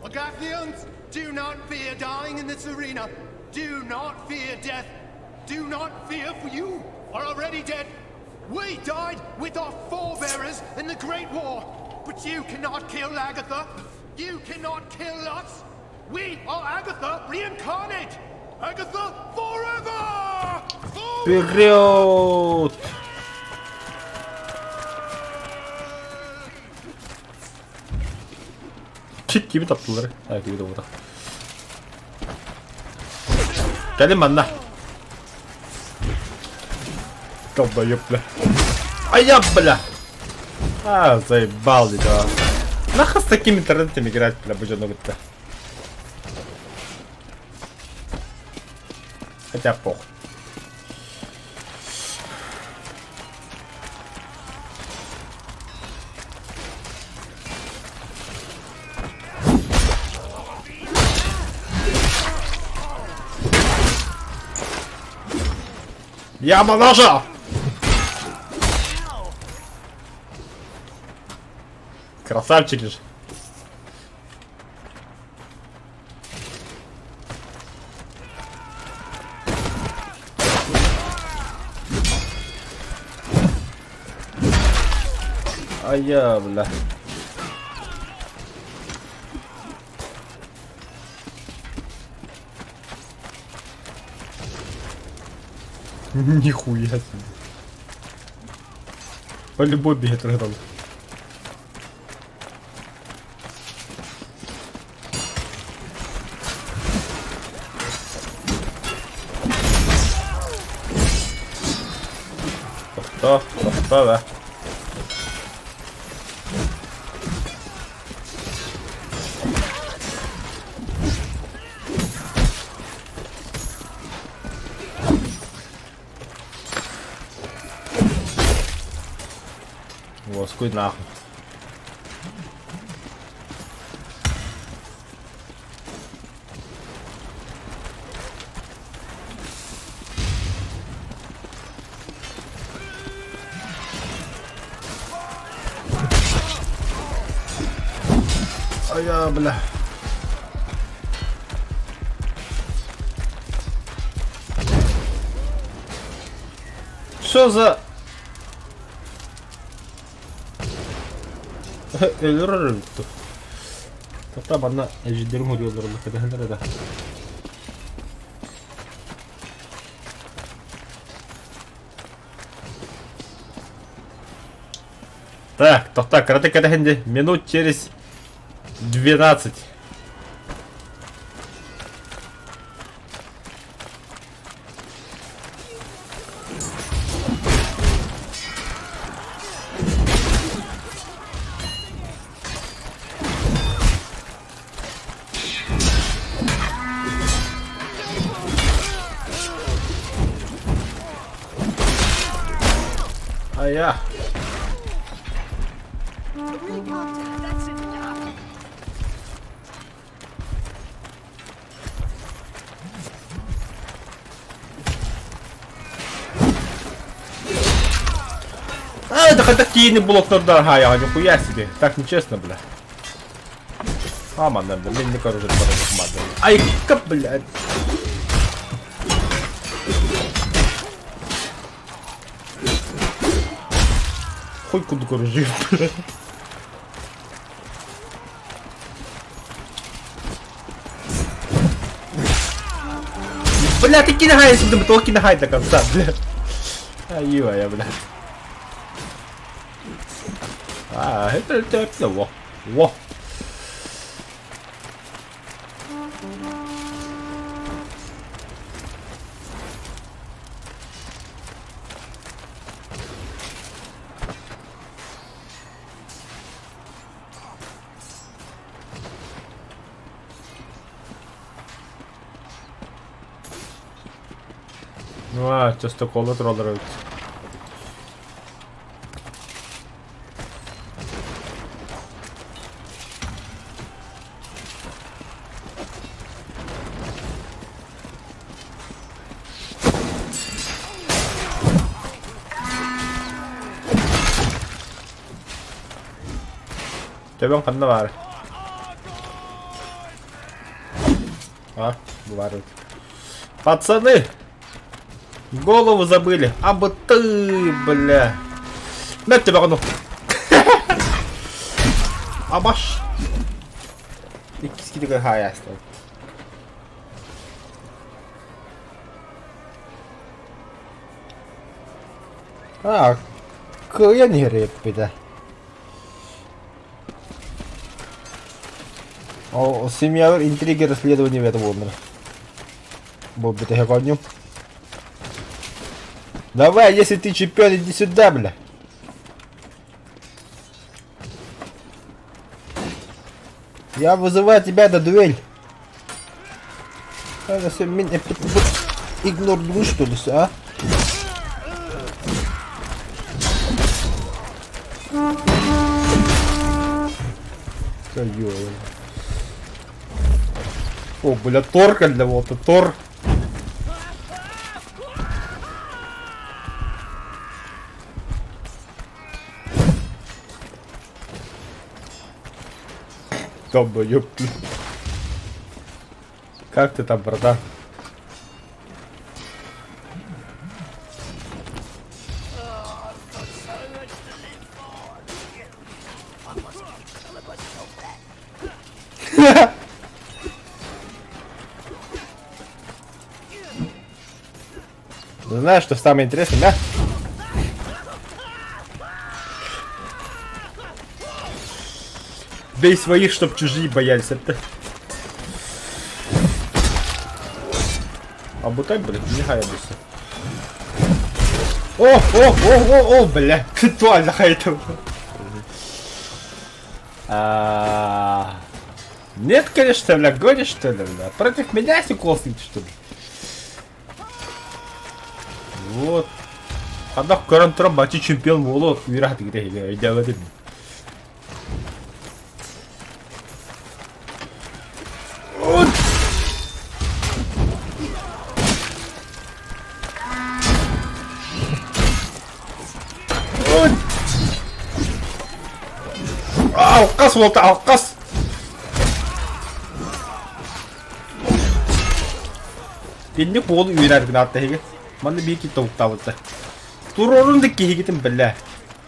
S6: Agathians, do not fear dying in this arena. Do not fear death. Do not fear, for you are already dead. We died with our forebearers in the Great War. But you cannot kill Agatha. You cannot kill us. We are Agatha reincarnate. Agatha forever!
S1: Вперед! Кими таптылар? А, кими да Кэлин манна. Долбоеб, бля. А я, бля! А, заебал, да. Нахуй с таким интернетом играть, бля, бужану-то. Хотя похуй. Яма наша! Красавчики же. А я, бля. Нихуя себе. По любой бегает рядом. Тохтоо, тохтоо да. Уоскуй нахуй. Айа, бля. Что за... Өлөрөр эбит Тоқта манна эжидерим ходуоллар кэтэһэллэр да. Так, тоқта, кыраты кэтэһинди минут через 12. Айа. А, это хотя тени блок Ага, нихуя себе. Так нечестно, бля. Аман, бля, мен не короче, Ай, ка, блядь. Хуй куда короче, блядь. Бля, ты кинахай, если бы ты кинахай до конца, бля. Ай, я, бля. А, это это во. Во. А, частоколы тураллар эбит. Төбөҥ ханна баар? А, баар эбит. Пацаны! Голову забыли. А бы ты, бля. На тебя ну. Абаш. Иккис китигэ хаайаастан. А, кыайан иһэр эппитэ. Ол семьялар интриги расследование это буоллар. Бу бүтэһик оонньуум. Давай, если ты чемпион, иди сюда, бля. Я вызываю тебя на дуэль. Это мин игнор что ли, а? О, бля, Тор для вот, Тор. Долбоёб. Как ты там, братан? Ну, знаешь, что самое интересное, да? Бей своих, чтоб чужие боялись. Это... А бутай, блядь, не хаябуся. О, о, о, о, о, бля, туально хайтом. А... Нет, конечно, бля, гонишь, что ли, бля? Против меня секолснить, что ли? Вот. Ханна көрөн туран бачы чемпион буолуо үөрэх тигитэ өйдөөбөтүм. Алқас болды, алқас. Инник уолу үүнэр гынаат эһиги. Манна биир киһи тобуктаабыттар. Туруорун да киһигитин бэлээ.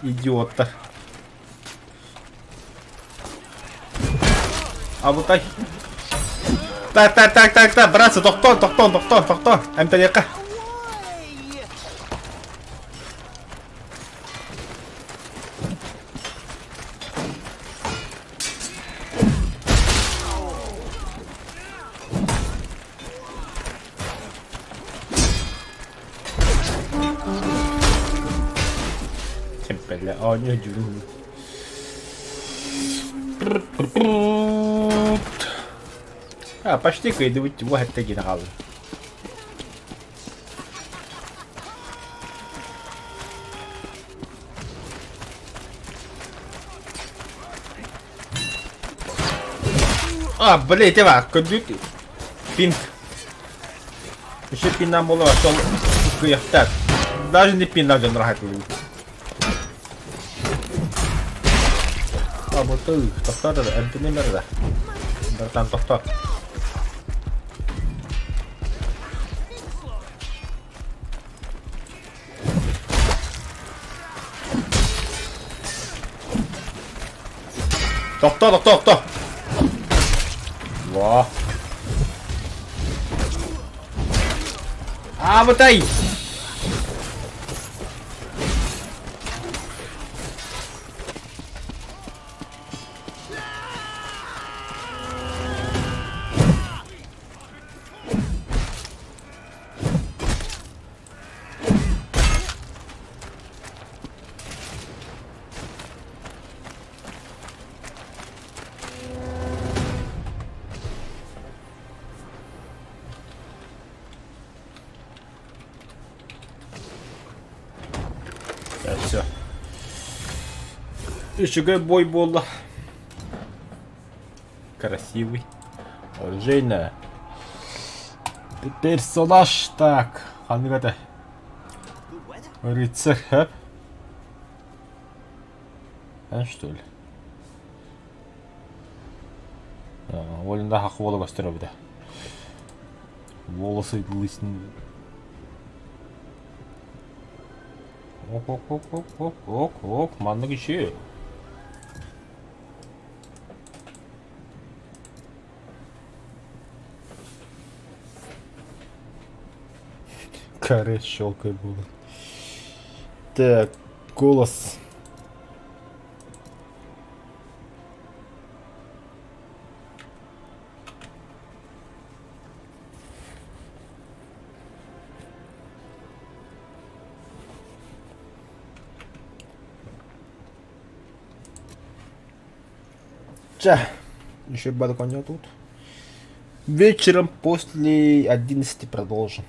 S1: Идиоттар. Абытай. Так, так, так, так, так, братцы, тохтоон, тохтоон, тохтоон, тохтоон. Эмтэниэххэ. Бэлэ оонньуу дьүрүн. А, почти кыйдыбыт бу хэтте гина хаалла. А, блядь, эва, көдүт. Пинг. Еще пиннан буолар, сол кыйахтар. Даже не пиннан дьон рахат А, вот ты, тохтоо да, эмтэнэмэр да. Братан, тохтоо. Тохтоо, тохтоо, тохтоо. Во. Абытай! Все. Үчүгэй бой буолла. Красивый. Оружейная. Персонаж так. Ханнык этэ? Рыцарь, хэп. А что ли? Олында хақы бола көстөр эбитэ. Волосы лысины. Ок, ок, ок, ок, ок, ок, ок, маннык үчү. Каре щелкай буду. Так, голос. Чэ, еще балконе тут. Вечером после 11 продолжим.